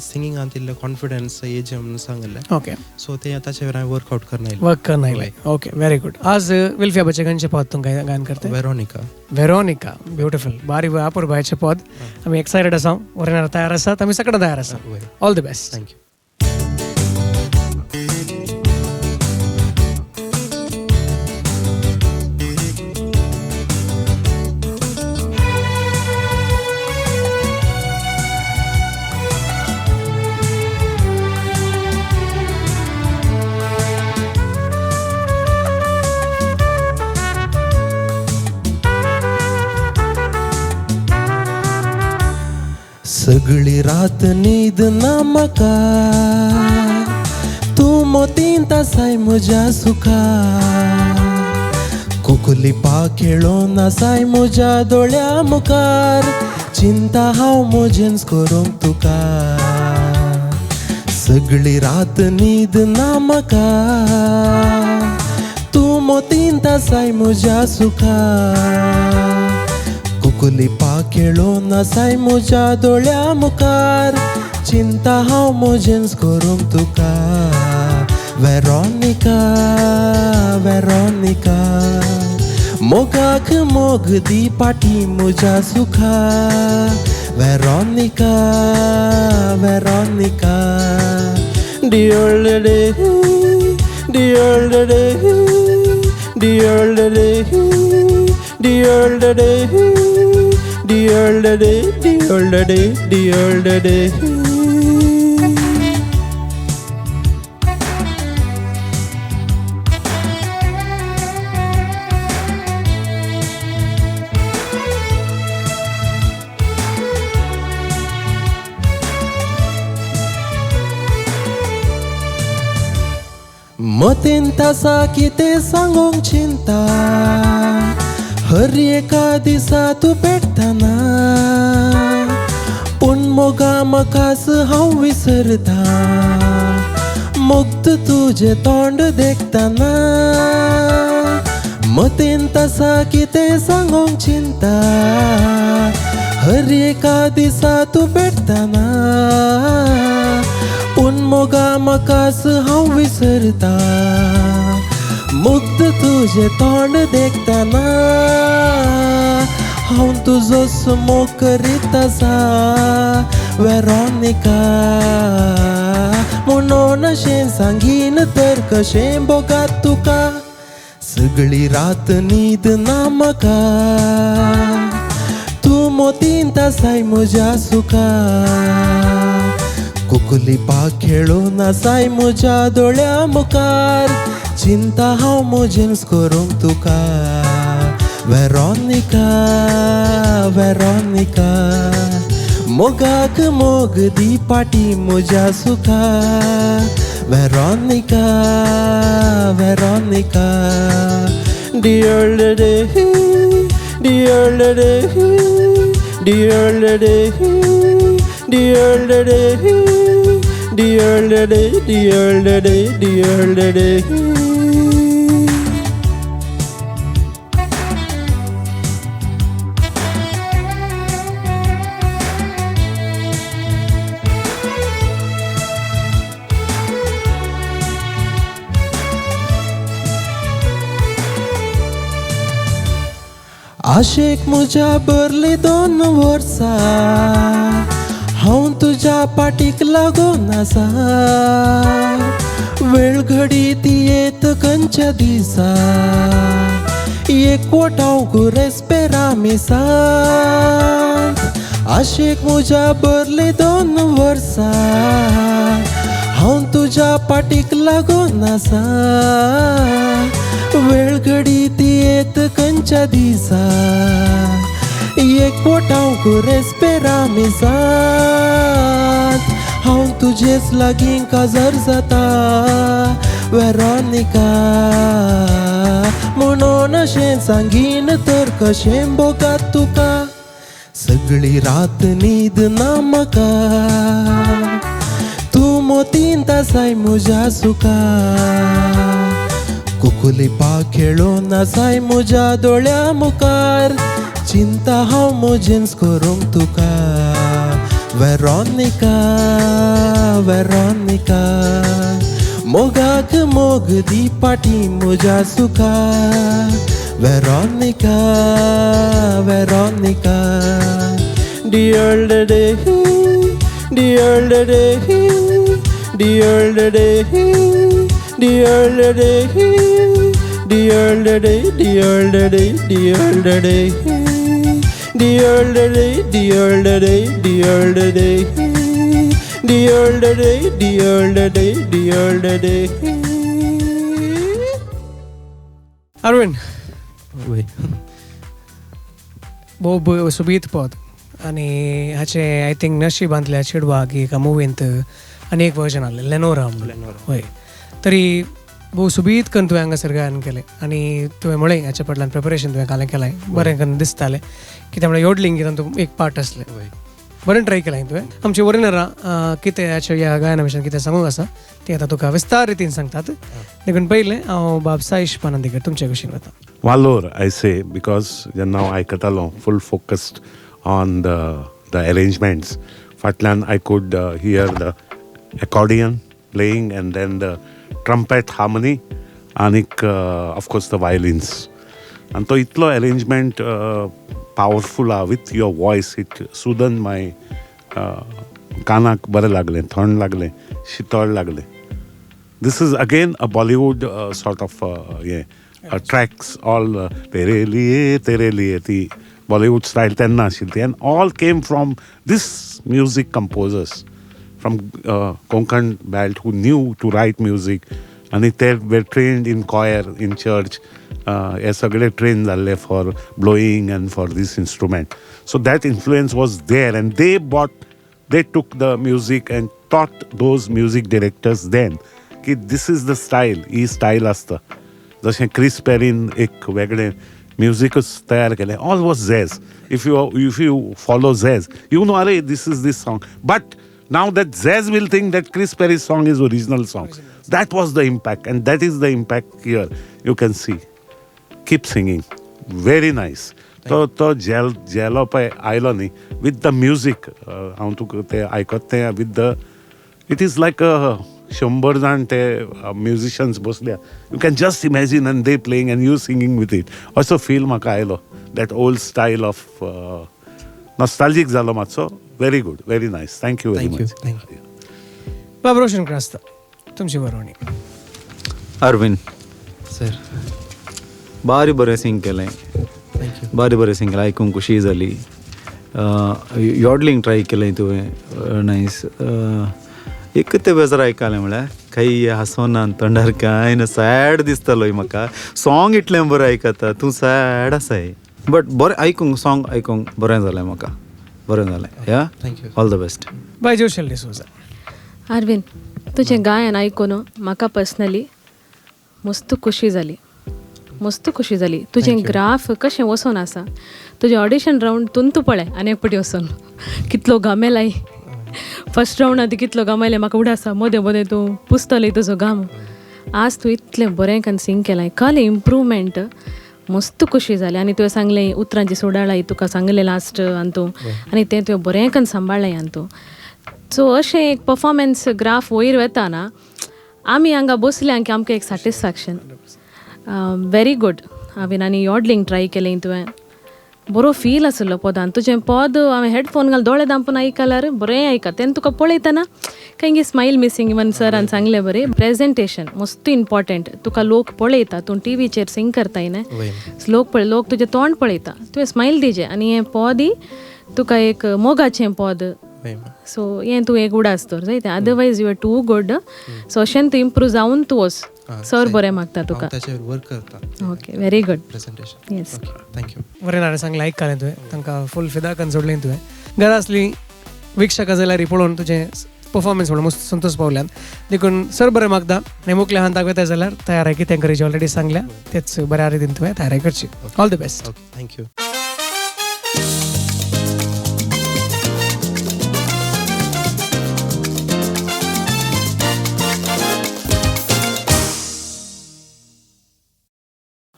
सिंगिंगांत इल्ले कॉन्फिडन्स येजे म्हणून सांगलें. ओके. सो ते ताचे वयर हांवें वर्कआउट करना आयलें. वर्क करना आयलें. Okay, very good. आज विल्फी खंयचें पद तुमकां गायन करता? वेरोनिका. Veronica, beautiful. बारी अपुरबायेचें पद. आमी एक्सायटेड आसा, वरणार तयार आसात, आमी सगळें तयार आसा. All the best. Thank you. सगळी रात न्हीद ना म्हाका, तूं मोतींत आसाय म्हज्या सुखा, कुकुली पा खेळोन आसाय म्हज्या दोळ्या मुखार, चिंता हांव म्हजेंच करूंक तुका. सगळी रात न्हीद ना म्हाका तूं मोतींत आसाय म्हज्या सुखा कुकुली पाखेळोन आसाय म्हज्या दोळ्या मुखार चिंता हांव म्हजेंच करूंक तुका वेरोनिका वेरोनिका मोगाक मोग दी पाटी म्हज्या सुखा वेरोनिका वेरोनिका डियोल्डे डियोल्डे डियोल्डे डियोल्डे डियोल्डे डियोल्डे डियोल्डे. मतींत आसा कितें सांगूंक चिंता हर एका दिसा तूं पेटतना पूण मोगा म्हाकाच हांव विसरता मुक्त तुजें तोंड देखतना मतींत आसा कितें सांगूंक चिंता हर एका दिसा तूं पेटतना पूण मोगा म्हाकाच हांव विसरता मुक्त तुजें तोंड देखतना हांव तुजो मोग करीत आसा वेरोनिका म्हणून अशें सांगीन तर कशें भोगात तुका सगळी रात न्हीद ना म्हाका तूं मोतींत आसाय म्हज्या सुखा कुकुली पाखेळोन आसाय म्हज्या दोळ्या मुखार चिंता हांव म्हजेंच करूंक तुका वेरोनिका वेरोनिका मोगाक मोग दी पाटी म्हज्या सुखा वेरोनिका वेरोनिका डियोल्डे डियोल्डे डियोल्डे डियोल्डे डियोल्डे डियोल्डे डियोल्डे. आशेक म्हज्या भरली 2 वर्सां हांव तुज्या पाटीक लागून आसा वेळ घडी ती येत खंयच्या दिसा एक वटांक रेस्पेरा मिसांत आशेक म्हज्या भरली 2 वर्सां हांव तुज्या पाटीक लागून आसा वेळ घडी ती येत खंयच्या दिसा एक वटांक रेस्पेरा मिसांत हांव तुजेच लागीं काजार जाता वेरोनिका म्हणून अशें सांगीन तर कशें भोगात तुका सगळी रात न्हीद ना म्हाका तूं मोतींत आसाय म्हज्या सुखा कुकुली पाखेळोन आसाय म्हज्या दोळ्या मुखार चिंता हांव म्हजेंच करूंक तुका वेरोनिका वेरोनिका मोगाक मोग दी पाटी म्हज्या सुखा वेरोनिका वेरोनिका डियोल्डे डियोल्डे डियोल्डे डियोल्डे डियोल्डे डियोल्डे डियोल्डे डियोल्डे डियोल्डे डियोल्डे डियोल्डे डियोल्डे डियोल्डे. अरविंद भोव सुबीत पद आनी हाचे I think नशिबांतल्या चेडवाक एका मुवींत आनी एक वर्जन आहलें लेनोरा म्हणून. हय तरी भोव सुबीत करून तुवें हांगासर गायन केलें आनी तुवें म्हळें हाच्या फाटल्यान प्रिपरेशन तुवें कालें केलें बरें करून दिसतालें कित्याक म्हळ्यार योडलिंग तातूंत एक पार्ट आसलें. बरें ट्राय केलां तुवें. आमचे वरिनरां कितें ह्या गायना विशयान कितें सांगूंक आसा तें आतां तुका विस्तार रितीन सांगतात. देखून पयलें हांव बाब साईश पानंदीकर तुमचे कुशीन वता. वालोर I say because जेन्ना हांव आयकतालो full focused on the arrangements, फाटल्यान I could hear the accordion playing and then the trumpet harmony आनीक ऑफकोर्स the violins. आनी तो इतलो अरेंजमेंट पावरफूल आहा with your voice, it soothen my कानाक बरें लागलें, थंड लागलें, शितळ लागलें. This is again a Bollywood sort of हें ट्रॅक्स ऑल तेरे लिए ती बॉलिवूड स्टायल तेन्ना आशिल्ली ती, and all came from this music composers from Konkan belt who knew to write music, आनी ते were trained in choir in church, हे सगळे ट्रेन जाल्ले for blowing and for this instrument. So that influence was there and they they took the music and taught those music directors then की this is the style, he style आसता. जशें क्रिस पेरीन एक वेगळें म्युजिकूच तयार केलें, all was jazz. If you follow jazz you know अरे this is this song, but now that jazz will think that Chris Perry's song is original song. That was the impact, and that is the impact here. You can see. Keep singing. Very nice. तो जेलो पळय आयलो न्ही with the music, हांव तुका तें आयकत तें with the, it is like a 100 जाण ते म्युजिशन्स बसल्या. You can just imagine and they playing and you singing with it. असो फील म्हाका आयलो. That old style of nostalgic जालो मातसो. Very good, very nice. Thank you very much. Thank you. बाब रोशन क्रास्ता, तुमची बरोवणी. अरविंद सर, बारी बरें सिंग केलें, बारी बरें सिंग केलें, आयकूंक खुशी जाली. यॉडलिंग ट्राय केलें तुवें, नायस. एक ते बेजार आयकलें म्हळ्यार काही हांसोना तोंडार कांय ना, सॅड दिसतालो म्हाका. सॉंग इतलें बरें आयकता तूं सॅड आसाय, बट बरें आयकूंक, सॉंग आयकूंक बरें जालें म्हाका, बरें जालें. या thank you, all the best. Bye Joshel D'Souza. Arvind, तुजें गायन आयकून म्हाका पर्सनली मस्त खुशी जाली, मस्त खुशी जाली. तुजें ग्राफ कशें वचोन आसा, तुजें ऑडिशन रावंड तुंतू पळय आनी एक पटी वचोन कितलो घामेलाय, फर्स्ट रावंड आतां कितलो घामेले म्हाका उडासा, मदें मदें तूं पुसतलें तुजो घाम. आज तूं इतलें बरें कन सिंग केलां, कल इम्प्रूवमेंट मस्त खुशी जाली. आनी तुवें सांगलें उतरांची सोडाळाय तुका सांगलें लास्ट आनी तूं आनी तें तुवें बरें कन सांबाळ्ळें आनी तूं. सो अशें एक पर्फॉर्मन्स ग्राफ वयर वता ना, आमी हांगा बसले की आमकां एक सॅटिस्फॅक्शन. व्हेरी गूड हांवें आनी यॉडलिंग ट्राय केलें तुवें, बरो फील आसलो पदान. तुजें पद हांवें हेडफोन घाल दोळे दांपून आयकल्यार बरें आयकता, तेन्ना तुका पळयतना खंय स्मायल मिसींग. इवन सरान सांगलें बरें, प्रेजेंटेशन मस्त इम्पॉर्टंट. तुका लोक पळयता, तूं टिवीचेर सिंग करताय न्ही, लोक पळय, लोक तुजें तोंड पळयता, तुवें स्मायल दिजे. आनी हें पद तुका एक मोगाचें पद, सो हें तूं एक उडास दवर जायते, otherwise you are too good. So अशें तूं इम्प्रूव जावन तूं वच, सर बरें मागता तुका. वर्क करता. Okay, very good presentation. Yes, thank you. बरें नारे सांगलें, आयकलें तुवें, तांकां फूल फिदा करून सोडलें तुवें. घरा आसली वीक्षकां जाल्यार पळोवन तुजें परफॉर्मन्स म्हणून मस्त संतोष पावल्यान, देखून सर बरें मागता. आनी मुखल्या हांव दाखयता जाल्यार तयार कितें करची ऑलरेडी सांगल्या, तेच बऱ्या रितीन तुवें तयारी करची. All the best. Thank you.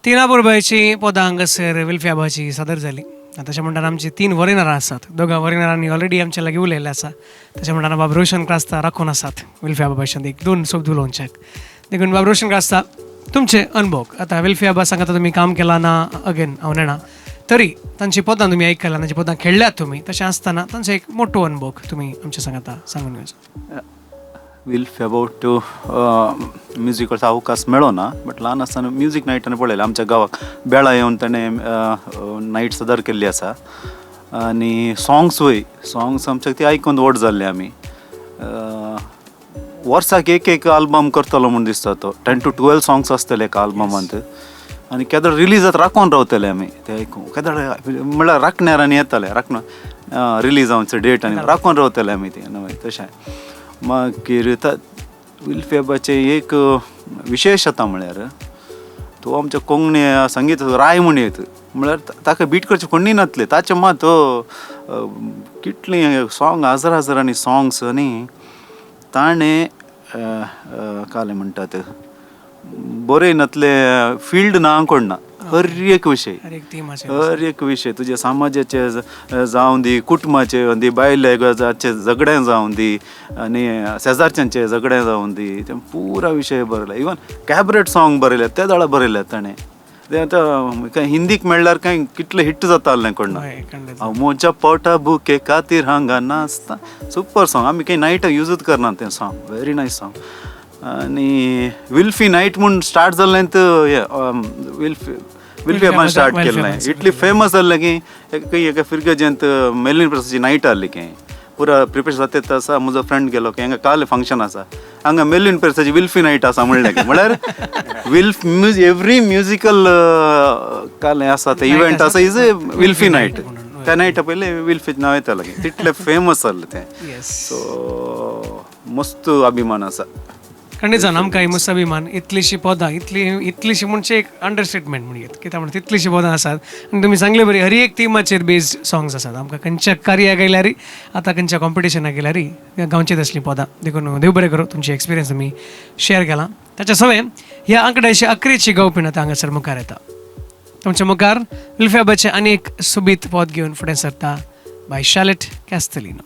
तिना बोरबायची पदां हांगासर विल्फ्याबाची सादर जाली. तशें म्हणटाना आमची 3 वरिनरां आसात, दोगां वरिनरांनी ऑलरेडी आमच्या लागीं उलयल्लें आसा. तशें म्हणटाना बाब रोशन क्रास्ता राखून आसात विल्फ्याबा भाशेन एक दोन शब्द उलोवच्याक. देखून बाब रोशन क्रास्ता, तुमचे अनुभव आतां विल्फ्याबा सांगता तुमी काम केलां ना, अगेन हांव नेणा, तरी तांची पदां तुमी आयकलां, तांची पदां खेळ्ळ्यात तुमी, तशें आसतना तांचो एक मोटो अनुभव तुमी आमच्या सांगाता सांगून घेवचो. विल्फ्याबा टू म्युजिकल अवकाश मेळो ना, बट ल्हान आसतना म्युजीक नायटान पळयलें. आमच्या गांवाक बेळा येवन ताणें नायट सदर केल्ली आसा आनी सॉंग्स वय, सॉंग्स आमच्या ती आयकून व्हड जाल्ले आमी. वर्साक एक एक आल्बम करतलो म्हूण दिसता तो, 10 to 12 songs आसतले एका आल्बमांत, आनी केदळ रिलीज जाता राखून रावतले आमी ते आयकूंक. केदळ म्हणल्यार राखण्यार आनी येताले, राखण रिलीज जावचो डेट आनी राखून रावतले आमी ते तशें. मागीर विल्फ्याबाचें एक विशेश आतां म्हळ्यार तो आमच्या कोंकणी संगीत राय म्हण येत म्हळ्यार ताका बीट करचें कोणी नासलें, ताचें मात तो कितलीं सॉंग हजर हजारांनी सॉंग्स आनी ताणें कालें म्हणटात बरें नातलें फिल्ड ना कोण ना, हर एक विशय, हर एक विशय तुजे समाजाचे जावं दी, कुटुंबाचे जावं दी, बायलेचे झगडें जावं दी आनी शेजारच्यांचे झगडें जावं दी, तें पुरा विशय बरयला. इवन कॅबरेट सॉंग बरयले ते दोळा बरयले ताणें. ते आतां कांय हिंदीक मेळ्ळ्यार कांय कितले हिट जाता आसलें कोण ना. म्हज्या पोटा बुके खातीर हांगा नाचता, सुपर सॉंग. आमी कांय नायट युजूच करना तें सॉंग, व्हेरी नायस सॉंग. आनी विल्फी नायट म्हूण स्टार्ट जाल्लें हें विल्फी विल्फी अबान स्टार्ट केल्लें, इतली फेमस जाल्लें की एका फिरगजेंत मेलिन प्रेसाची नायट आहली की पुरा प्रिपेरेशन जाता आसा. म्हजो फ्रेंड गेलो की हांगा काल फंक्शन आसा, हांगा मेलिन प्रेसाची विल्फी नायट आसा म्हणलें की, म्हळ्यार विल्फ म्युज एवरी म्युजिकल काल हें आसा तें इव्हेंट आसा is a Wilfy night. त्या नायटा पयलें विल्फीचें नांव येतालें की तितलें फेमस जाल्लें तें. सो मस्त अभिमान आसा. खंडीत जावन आमकां मस्त अभिमान. इतलीशी पदां, इतली इतलीशी म्हणजे एक अंडरस्टेटमेंट म्हणयेत कित्याक म्हणटा तितलीशीं पदां आसात आनी तुमी सांगले बरी हर एक थिमाचेर बेस्ड सॉंग्स आसात. आमकां खंयच्या कार्याक गेल्यार आतां खंयच्या कॉम्पिटिशनाक गेल्यार गावचीं तसलीं पदां. देखून देव बरें करूं तुमची एक्सपिरियन्स आमी शेअर केला. ताच्या सवें ह्या आंकड्याची अकरेची गावपी आतां हांगासर मुखार येता. तुमच्या मुखार विल्फ्याबाचें आनी एक सोबीत पद घेवन फुडें सरता बाय शालेट कॅस्टलिनो.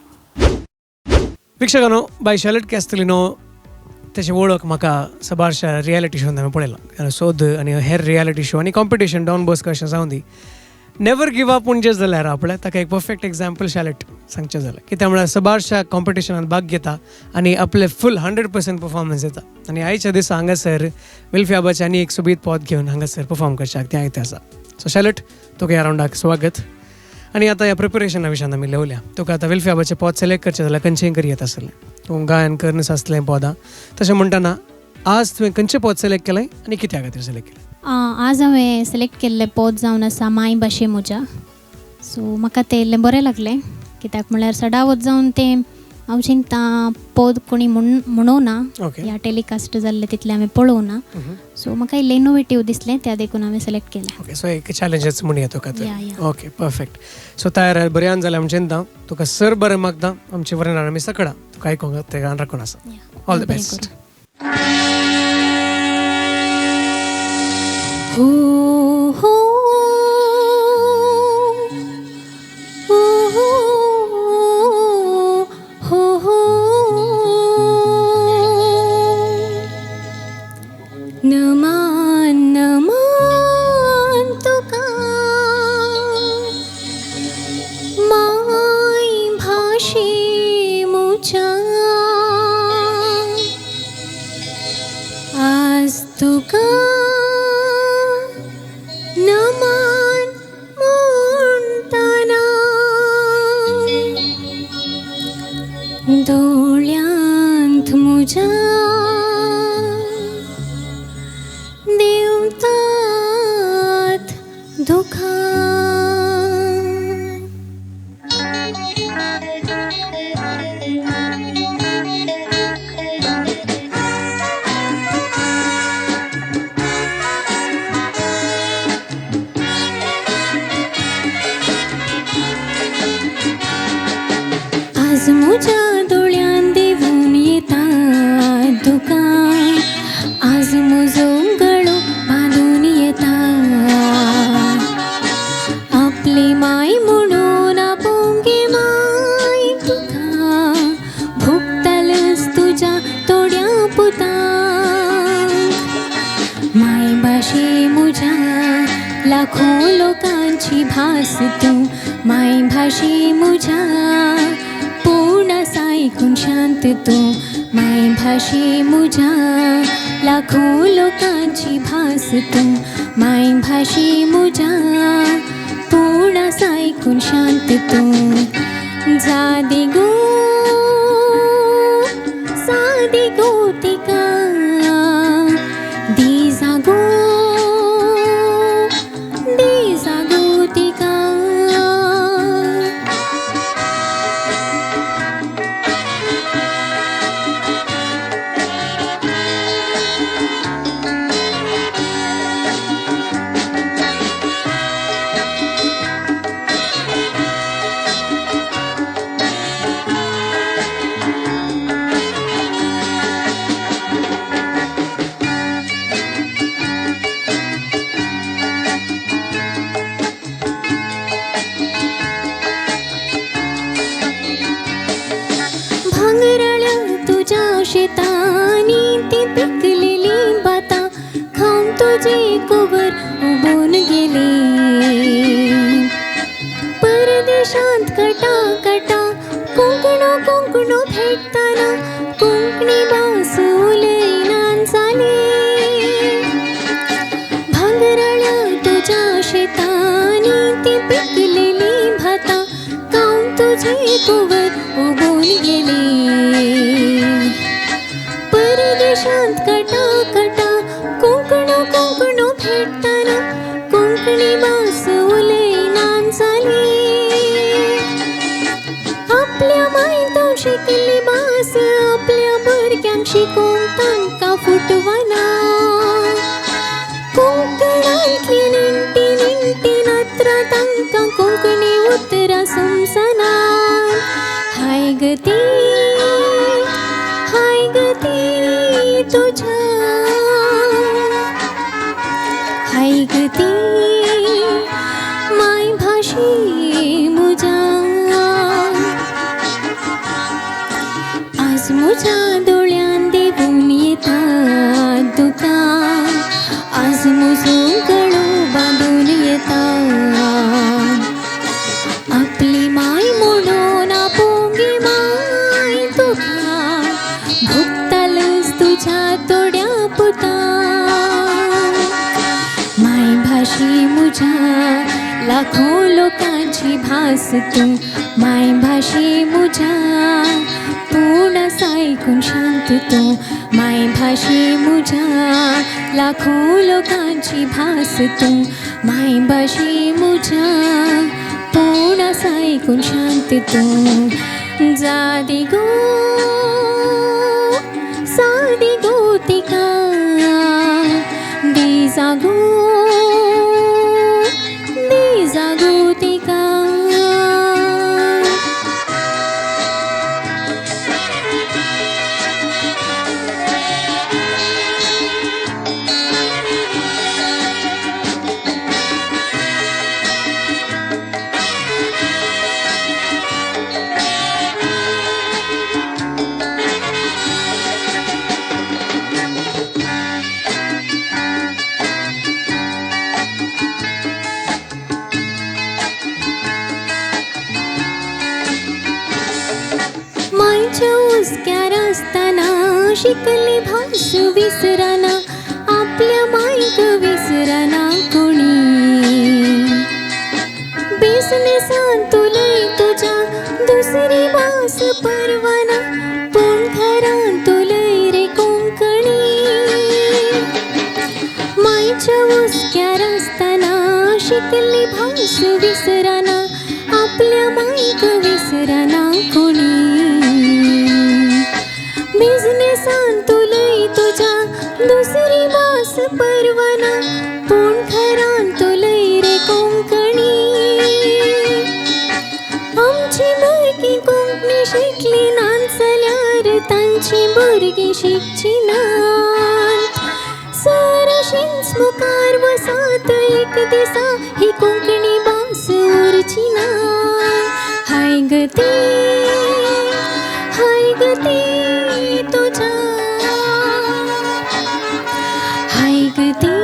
प्रेक्षकांनो, बाय शालेट कॅस्टलिनो त्याची वळख म्हाका सबारशा रियलिटी शोन हांवें पळयला, सोद आनी हेर रियलिटी शो आनी कॉम्पिटिशन डॉन बॉस्को अशें जावं दी. नेवर गिव अप म्हणजे जाल्यार आपल्या ताका एक परफेक्ट एग्जाम्पल शालेट सांगचें जाल्यार, कित्याक म्हळ्यार सबारशा कॉम्पिटिशनान भाग घेता आनी आपले फूल 100% परफॉर्मन्स दिता. आनी आयच्या दिसा हांगासर विल्फ्याबाचें आनी एक सोबीत पद घेवन हांगासर परफॉर्म करच्याक तें आयतें आसा. सो शालेट, तुका ह्या रावंडाक स्वागत. आनी आतां ह्या प्रिपरेशना विशयान आमी लेवल्या. तुका आतां विल्फ्याबाचें पद सिलेक्ट करचें जाल्यार खंयचेंय करी येता आसलें, तूं गायन करून आसलें पदां, तशें म्हणटना आज तुवें खंयचें पद सिलेक्ट केलें आनी कित्या खातीर सिलेक्ट केलें? आज हांवें सिलेक्ट केल्लें पद जावन आसा माय भाशे म्हज्या. सो म्हाका तें इल्लें बरें लागलें कित्याक म्हळ्यार सदांच जावन तें हांव चिंता पद कोणी म्हणोना या टेलिकास्ट जाल्लें तितलें हांवें पळोवना. सो म्हाका इल्लें इनोवेटीव दिसलें त्या देखून हांवें सिलेक्ट केलें. ओके, सो एक चॅलेंजच म्हणया तुका तर. Okay, perfect. सो तयार बऱ्यान जालें आमचें चिंता. तुका सर बरें मागता आमचे वरणान आमी सकळा तुका आयकूंक ते राखून आसा. All the best. हो हो हो हो नमान नमान तुका माय भाशे मुच्या, आज तुका नमान म्हणटना दोळ्यांत म्हज्या देंवतात दुखां. आज म्हज्या दोळ्यान देंवून येता दुकां, आज म्हजो गळो बांदून येता. आपली माय म्हणून आपोवंक माय तुका, भोगतालच तुज्या थोड्या पुतांक. माय भाशे म्हज्या लाखो लोकांची भास तूं, माय भाशे म्हज्या पूण आसा ऐकून शांत तूं. माय भाशे म्हज्या लाखो लोकांची भास तूं, माय भाशे म्हज्या पूण आसा ऐकून शांत तूं. जादी गो सादी गो तिका दी जागो, दी जागो तिका. कुंवर उबून गेली. परदेशांत कटा कटा कोंकणो कोंकणो भेटताना कोंकणी भास उलयना जाली. भांगराळ्या तुज्या शेतांनी ती पिकलेली भातां खावन तुजी कुंवर उबून गेली. परदेशांत कटा कटा कोंकणो कोंकणो भेटताना कोंकणी भास उलयना जाली. आपल्या मायतो शिकली भास आपल्या भुरग्यांक शिकोवंक तांकां फुटवना. कोंकणांतली निमटी निमटी नात्रां तांकां कोंकणी उतरां समजना. हाय गती हाय गती तुज्या हाय गती मायभाशे मुज्या. आज मुज्या दोळ्यान देवून येता दुकां आज मुजो गळो बांदून येता. आपली माय म्हणून आपोंगी माय तुका भोगतालच तुज्या तोड्या पुता. मायभाशे मुज्या लाखो लोकांची भास तूं मायभाशे मुज्या पूण आसा ऐकून शांत तूं. मायभाशे मुज्या लाखो लोकांची भास तूं मायभाशे मुज्या पूण आसा ऐकून शांत तूं. जादी गो सादी गो तिका दी जागो दी जागो तिका. हुस्क्यार आसतना शिकली भास विसरना आपल्या मायक विसरना कोणी. बिजनेसान तुलय तुज्या दुसरी भास परवाना पूण घरान तुलय रे कोंकणी. मायच्या हुस्क्यार आसतना शिकली भास विसरना आपल्या मायक विसरना कोणी. बिजनेसान तुलय तुज्या दुसरी भास परवाना पूण घरान तुलय रे कोंकणी. आमची भुरगीं कोंकणी शिकली नात जाल्यार तांची भुरगीं शिकची नात. सर अशींच मुखार वसात एक दिसा ही कोंकणी भास उरची ना. हाय गती हाय गती तुज्या हाय गती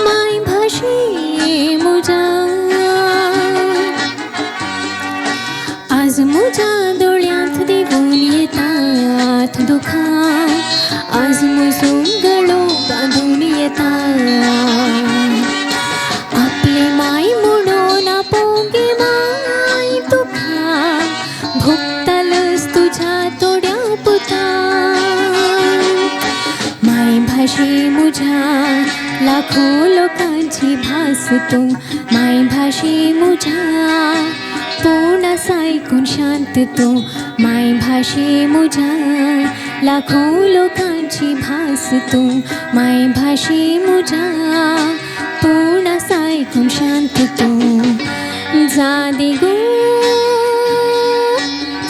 मायभाशे मुज्या. आज मुज्या दोळ्यांत देवून येतात दुखां आज मुजो गळो बांदून येता. आपले माय म्हणून आपोंगे माय तुका भोगतालच तुज्या तोड्या पुता. मायभाशे मुज्या लाखो लोकांची भास तूं मायभाशे मुज्या पूण आसा ऐकून शांत तूं. मायभाशे मुज्या लाखो लोकांची भास तूं मायभाशे मुज्या पूण आसा ऐकून शांत तूं. जादी गो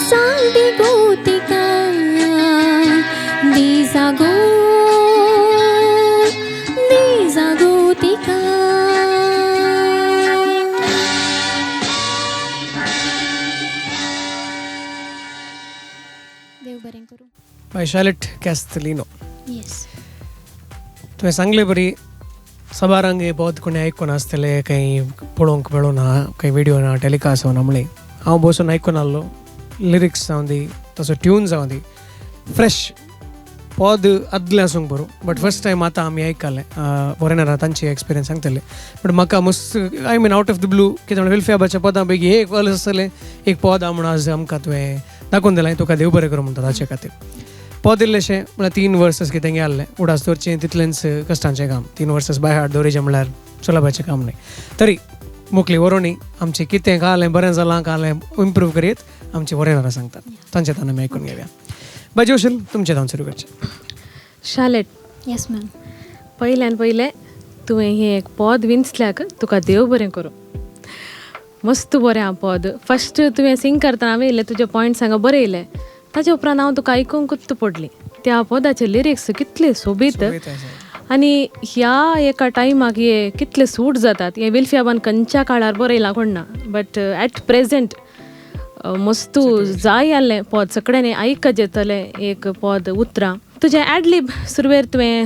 सादी गो तिका दी जागो दी जागो तिका. देव बरें करूं. बाय शार्लेट कॅस्तलिनो. येस. तुवें सांगले बरी सबारांक हे पद कोणी आयकून आसतले, खंय पळोवंक मेळूना, खंय व्हिडियो ना, टेलिकास्ट जावना म्हळी. हांव बसून आयकून आहलो, लिरिक्स जावं दी, तसो ट्यून जावं दी, फ्रेश पद आदलें आसूंक बरो, बट फर्स्ट टायम आतां आमी आयकलें. फॉरेनरां तांची एक्सपिरियन्स सांगतले, बट म्हाका मस्त, I mean out of the blue, कितें म्हणल्यार विल्फियाबाच्या पदां पैकी एक वल्स आसतलें एक पद म्हणून आज आमकां तुवें दाखोवन दिलें, तुका देव बरें करूं म्हणटा ताचे खातीर. पद इल्लेशें म्हळ्यार 3 वर्सां कितें आहलें उडास दवरचें तितलेंच कश्टांचें काम, 3 वर्सां बाय हार्ट दवरिचें म्हणल्यार सुलभाचें काम न्हय. तरी मुखली वरोवणी आमचें कितें कालें बरें जालां, कालें इम्प्रूव करीत आमची फॉरेनरां सांगतात, तांचें तांणी आमी आयकून घेवया. बाय जोशील, तुमचें धांव सुरू करचें. शालेट. Yes ma'am. पयल्यान पयलें तुवें हें एक पद विंचल्याक तुका देव बरें करूं. मस्त बरें आहा पद. फर्स्ट तुवें सिंग करतना हांवें येयलें तुजे पॉयंट्स हांगा बरें येयलें, ताजे उपरांत हांव तुका आयकूंकूच पडली. त्या पदाचे लिरिक्स कितले सोबीत आनी ह्या एका टायमाक हे कितले सूट जातात. हे विल्फियाबान खंयच्या काळार बरयलां कोण ना, बट एट प्रेजेंट मस्तू जाय आहलें पद, सगळ्यांनी आयकत येतलें एक पद उतरां. तुजें एडलीब सुरवेर तुवें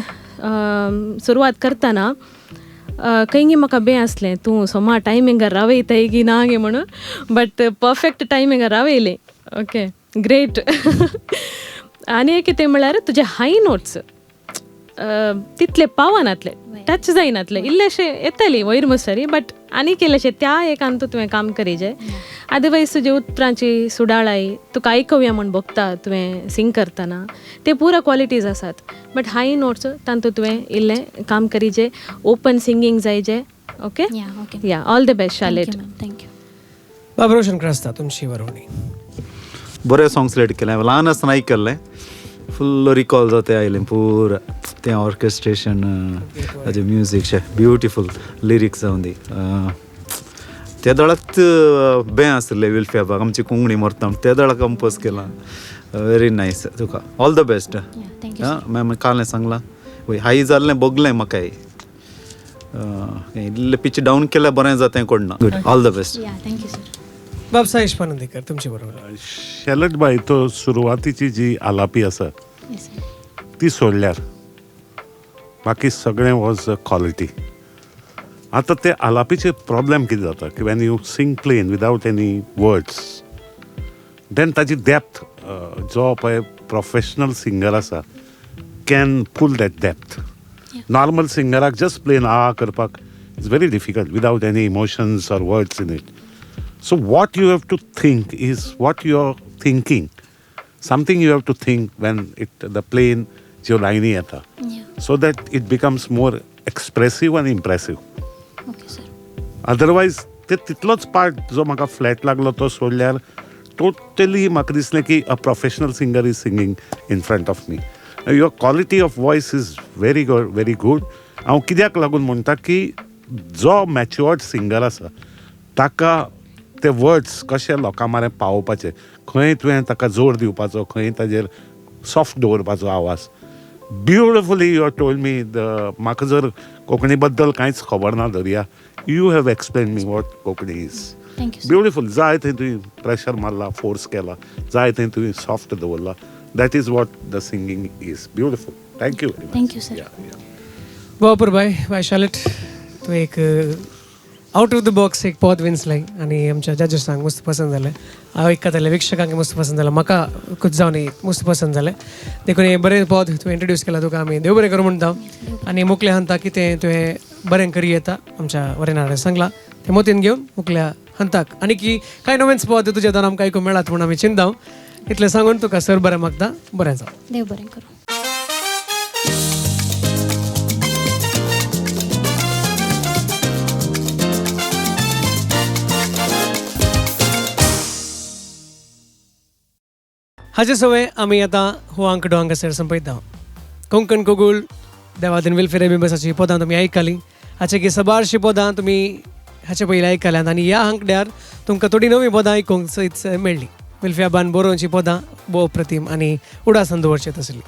सुरवात करतना खंय म्हाका बें आसलें तूं सोमा टायमिंगार रावयताय की ना गे म्हणून, बट परफेक्ट टायमिंगार रावयलें. Okay great. आनी कितें म्हळ्यार तुजे हाय नोट्स तितले पावनातले, टच जायनातले, इल्लेशे येतली वयर मसरी, बट आनीक इल्लेशे त्या एकान तुवें काम करीजे. अदरवायज तुजे उतरांची सुडाळाय तुका आयकुया म्हूण भोगता तुवें सिंग करतना, ते पुरा क्वॉलिटीज आसात, बट हाय नोट्स तांतू तुवें इल्लें काम करीजे, ओपन सिंगींग जायजे. Okay, yeah all the best Charlotte. Thank you. बाब रोशन क्रास्ता, तुमची वरोवणी. बरें सॉंग सिलेक्ट केलें, ल्हान आसतना आयकल्लें, फुल्ल रिकॉल जाता आयलें पुरा तें ऑर्केस्ट्रेशन, ताजें म्युजीक शें ब्युटिफूल, लिरिक्स जावं दी. ते दळाक बें आसलें विल्फियाबाक आमची कोंकणी मरता ते दळा कंपोज केलां. व्हेरी नायस, तुका ऑल the best. Ma'am कालें सांगलां वय हाय जाल्लें बगलें म्हाकाय, इल्लें पिच डावन केल्यार बरें जाता कोण ना. Good, all the best. Thank you sir. बाब साईश पानंदीकर, तुमचे बरोबर. शेलट बाय, तो सुरवातीची जी आलापी आसा ती सोडल्यार बाकी सगळें वॉज क्वॉलिटी. आतां ते आलापीचे प्रॉब्लेम कितें जाता की when you sing plain without any words, then ताजी डेप्थ जो पळय प्रोफेशनल सिंगर आसा can pull that depth. Normal सिंगराक जस्ट प्लेन आ करपाक it's very difficult without any emotions or words in it. So what you have to think is what you are thinking. Something you have to think when it the plain ज्यो लायनी येता, so that it becomes more expressive and impressive. Okay sir. Otherwise ते तितलोच पार्ट जो म्हाका फ्लॅट लागलो तो सोडल्यार टोटली म्हाका दिसलें की a professional singer is singing in front of me. Your quality of voice is very good, very good. हांव कित्याक लागून म्हणटा की जो मॅच्युअर्ड सिंगर आसा ताका ते वर्ड्स कशे लोकां मारे पावोवपाचे, खंय तुवें ताका जोर दिवपाचो, खंय ताजेर सॉफ्ट दवरपाचो आवाज. Beautifully you have told me. The म्हाका जर कोंकणी बद्दल कांयच खबर ना धरया, you have explain me what Konkani is. Beautiful. जाय थंय तुवें प्रेशर मारला, फोर्स केला, जाय थंय तुवें सॉफ्ट दवरला. That is what the singing is. Beautiful. Thank you very much. Thank you sir. बापर bye bye Charlotte, तूं एक आउट ऑफ the box एक पद विंचलें आनी आमच्या जजसांक मस्त पसंत जालें, हांव आयकतालें वीक्षकांक मस्त पसंत जालें, म्हाका खूब जावन मस्त पसंत जालें. देखून हें बरें पद तुवें इंट्रोड्यूस केलां, तुका आमी देव बरें करूं म्हणटा. आनी मुखल्या हंता कितें तुवें बरें करी येता आमच्या वरेनारान सांगलां तें मोतीन घेवन मुखल्या हंताक आनी की कांय नवेंच पद तुज्या दान आमकां आयकूंक मेळात म्हूण आमी चिंता. इतलें सांगून तुका सर बरें मागता, बरें जावं, देव बरें करूं. हाचे सवय आमी आतां हो आंकडो हांगासर संपयता. कोंकण कोगूळ देवादीन विल्फेर बिंबसाची पदां तुमी आयकलीं, हाचे की सबारशीं पदां तुमी हाचे पयलीं आयकल्यांत आनी ह्या आंकड्यार तुमकां थोडीं नवीं पदां आयकूंक सयत मेळ्ळीं. विल्फियाबान बरोवची पदां भोव अप्रतीम आनी उडासान दवरचे तसली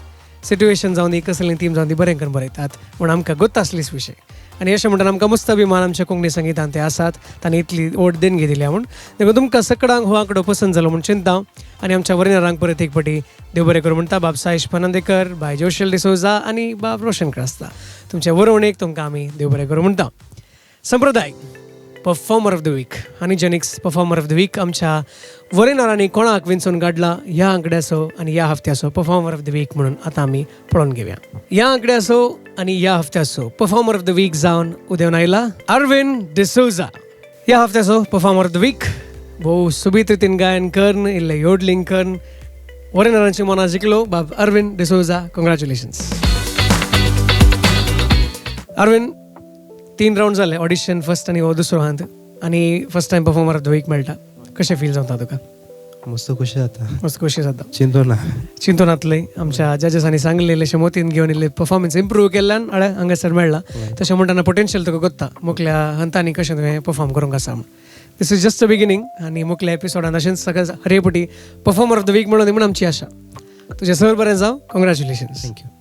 सिट्युएशन जावं दी, कसली थीम जावं दी, बरें करून बरयतात म्हूण आमकां गोत आसलीच विशय. आनी अशें म्हणटात आमकां मस्त अभिमान आमच्या कोंकणी संगितान ते आसात, तांणी इतली व्हड देणगी दिल्या म्हूण. देखून तुमकां सगळ्यांक हो आंकडो पसंत जालो म्हूण चिंता आनी आमच्या वरिनरांक परत एक फावटी देव बरें करूं म्हणटा. बाब साईश फर्नांदेकर, बाय जोशल डिसोजा आनी बाब रोशन क्रास्ता, तुमच्या बरोवणेक तुमकां आमी देव बरें करूं म्हणटा. संप्रदाय परफॉर्मर ऑफ the week आनी Genix performer of the week आमच्या वरेनारांनी कोणाक विंचून काडला ह्या आंकड्याचो आनी ह्या हफ्त्याचो परफॉर्मर ऑफ the week म्हणून आतां आमी पळोवन घेवया. ह्या आंकड्याचो आनी ह्या हफ्त्याचो परफॉर्मर ऑफ the week जावन उदेवन आयला अरविंद डिसोजा. ह्या हफ्त्याचो परफॉर्मर ऑफ the week भोव सोबीत रितीन गायन करून इल्लें योडलिंग करून वरेनारांची मनां जिखलो बाब अरविंद डिसोजा. कॉंग्रॅच्युलेशन्स अरविंद. 3 रावंड जाले ऑडिशन, फर्स्ट आनी हो दुसरो हांत, आनी first time performer of the week मेळटा, कशें फील जाता तुका? मस्त खुशी जाता. मस्त खुशी जाता. चिंतो ना. चिंतो नातलें. आमच्या जजेसांनी सांगलें इल्लेशें मोतीन घेवन इल्लें परफॉर्मन्स इम्प्रूव केल्ल्यान हळे हांगासर मेळ्ळा. तशें म्हणटना पोटेन्शियल तुका कोत्ता मुखल्या हंतांनी कशें तुवें परफॉर्म करूंक आसा म्हूण. This is just a beginning आनी मुखल्या एपिसोडान अशेंच सगळें हरेपटी परफॉर्मर ऑफ the week म्हणून म्हूण आमची आशा. तुजें सर बरें जावं. कॉंग्रॅच्युलेशन्स. Thank you.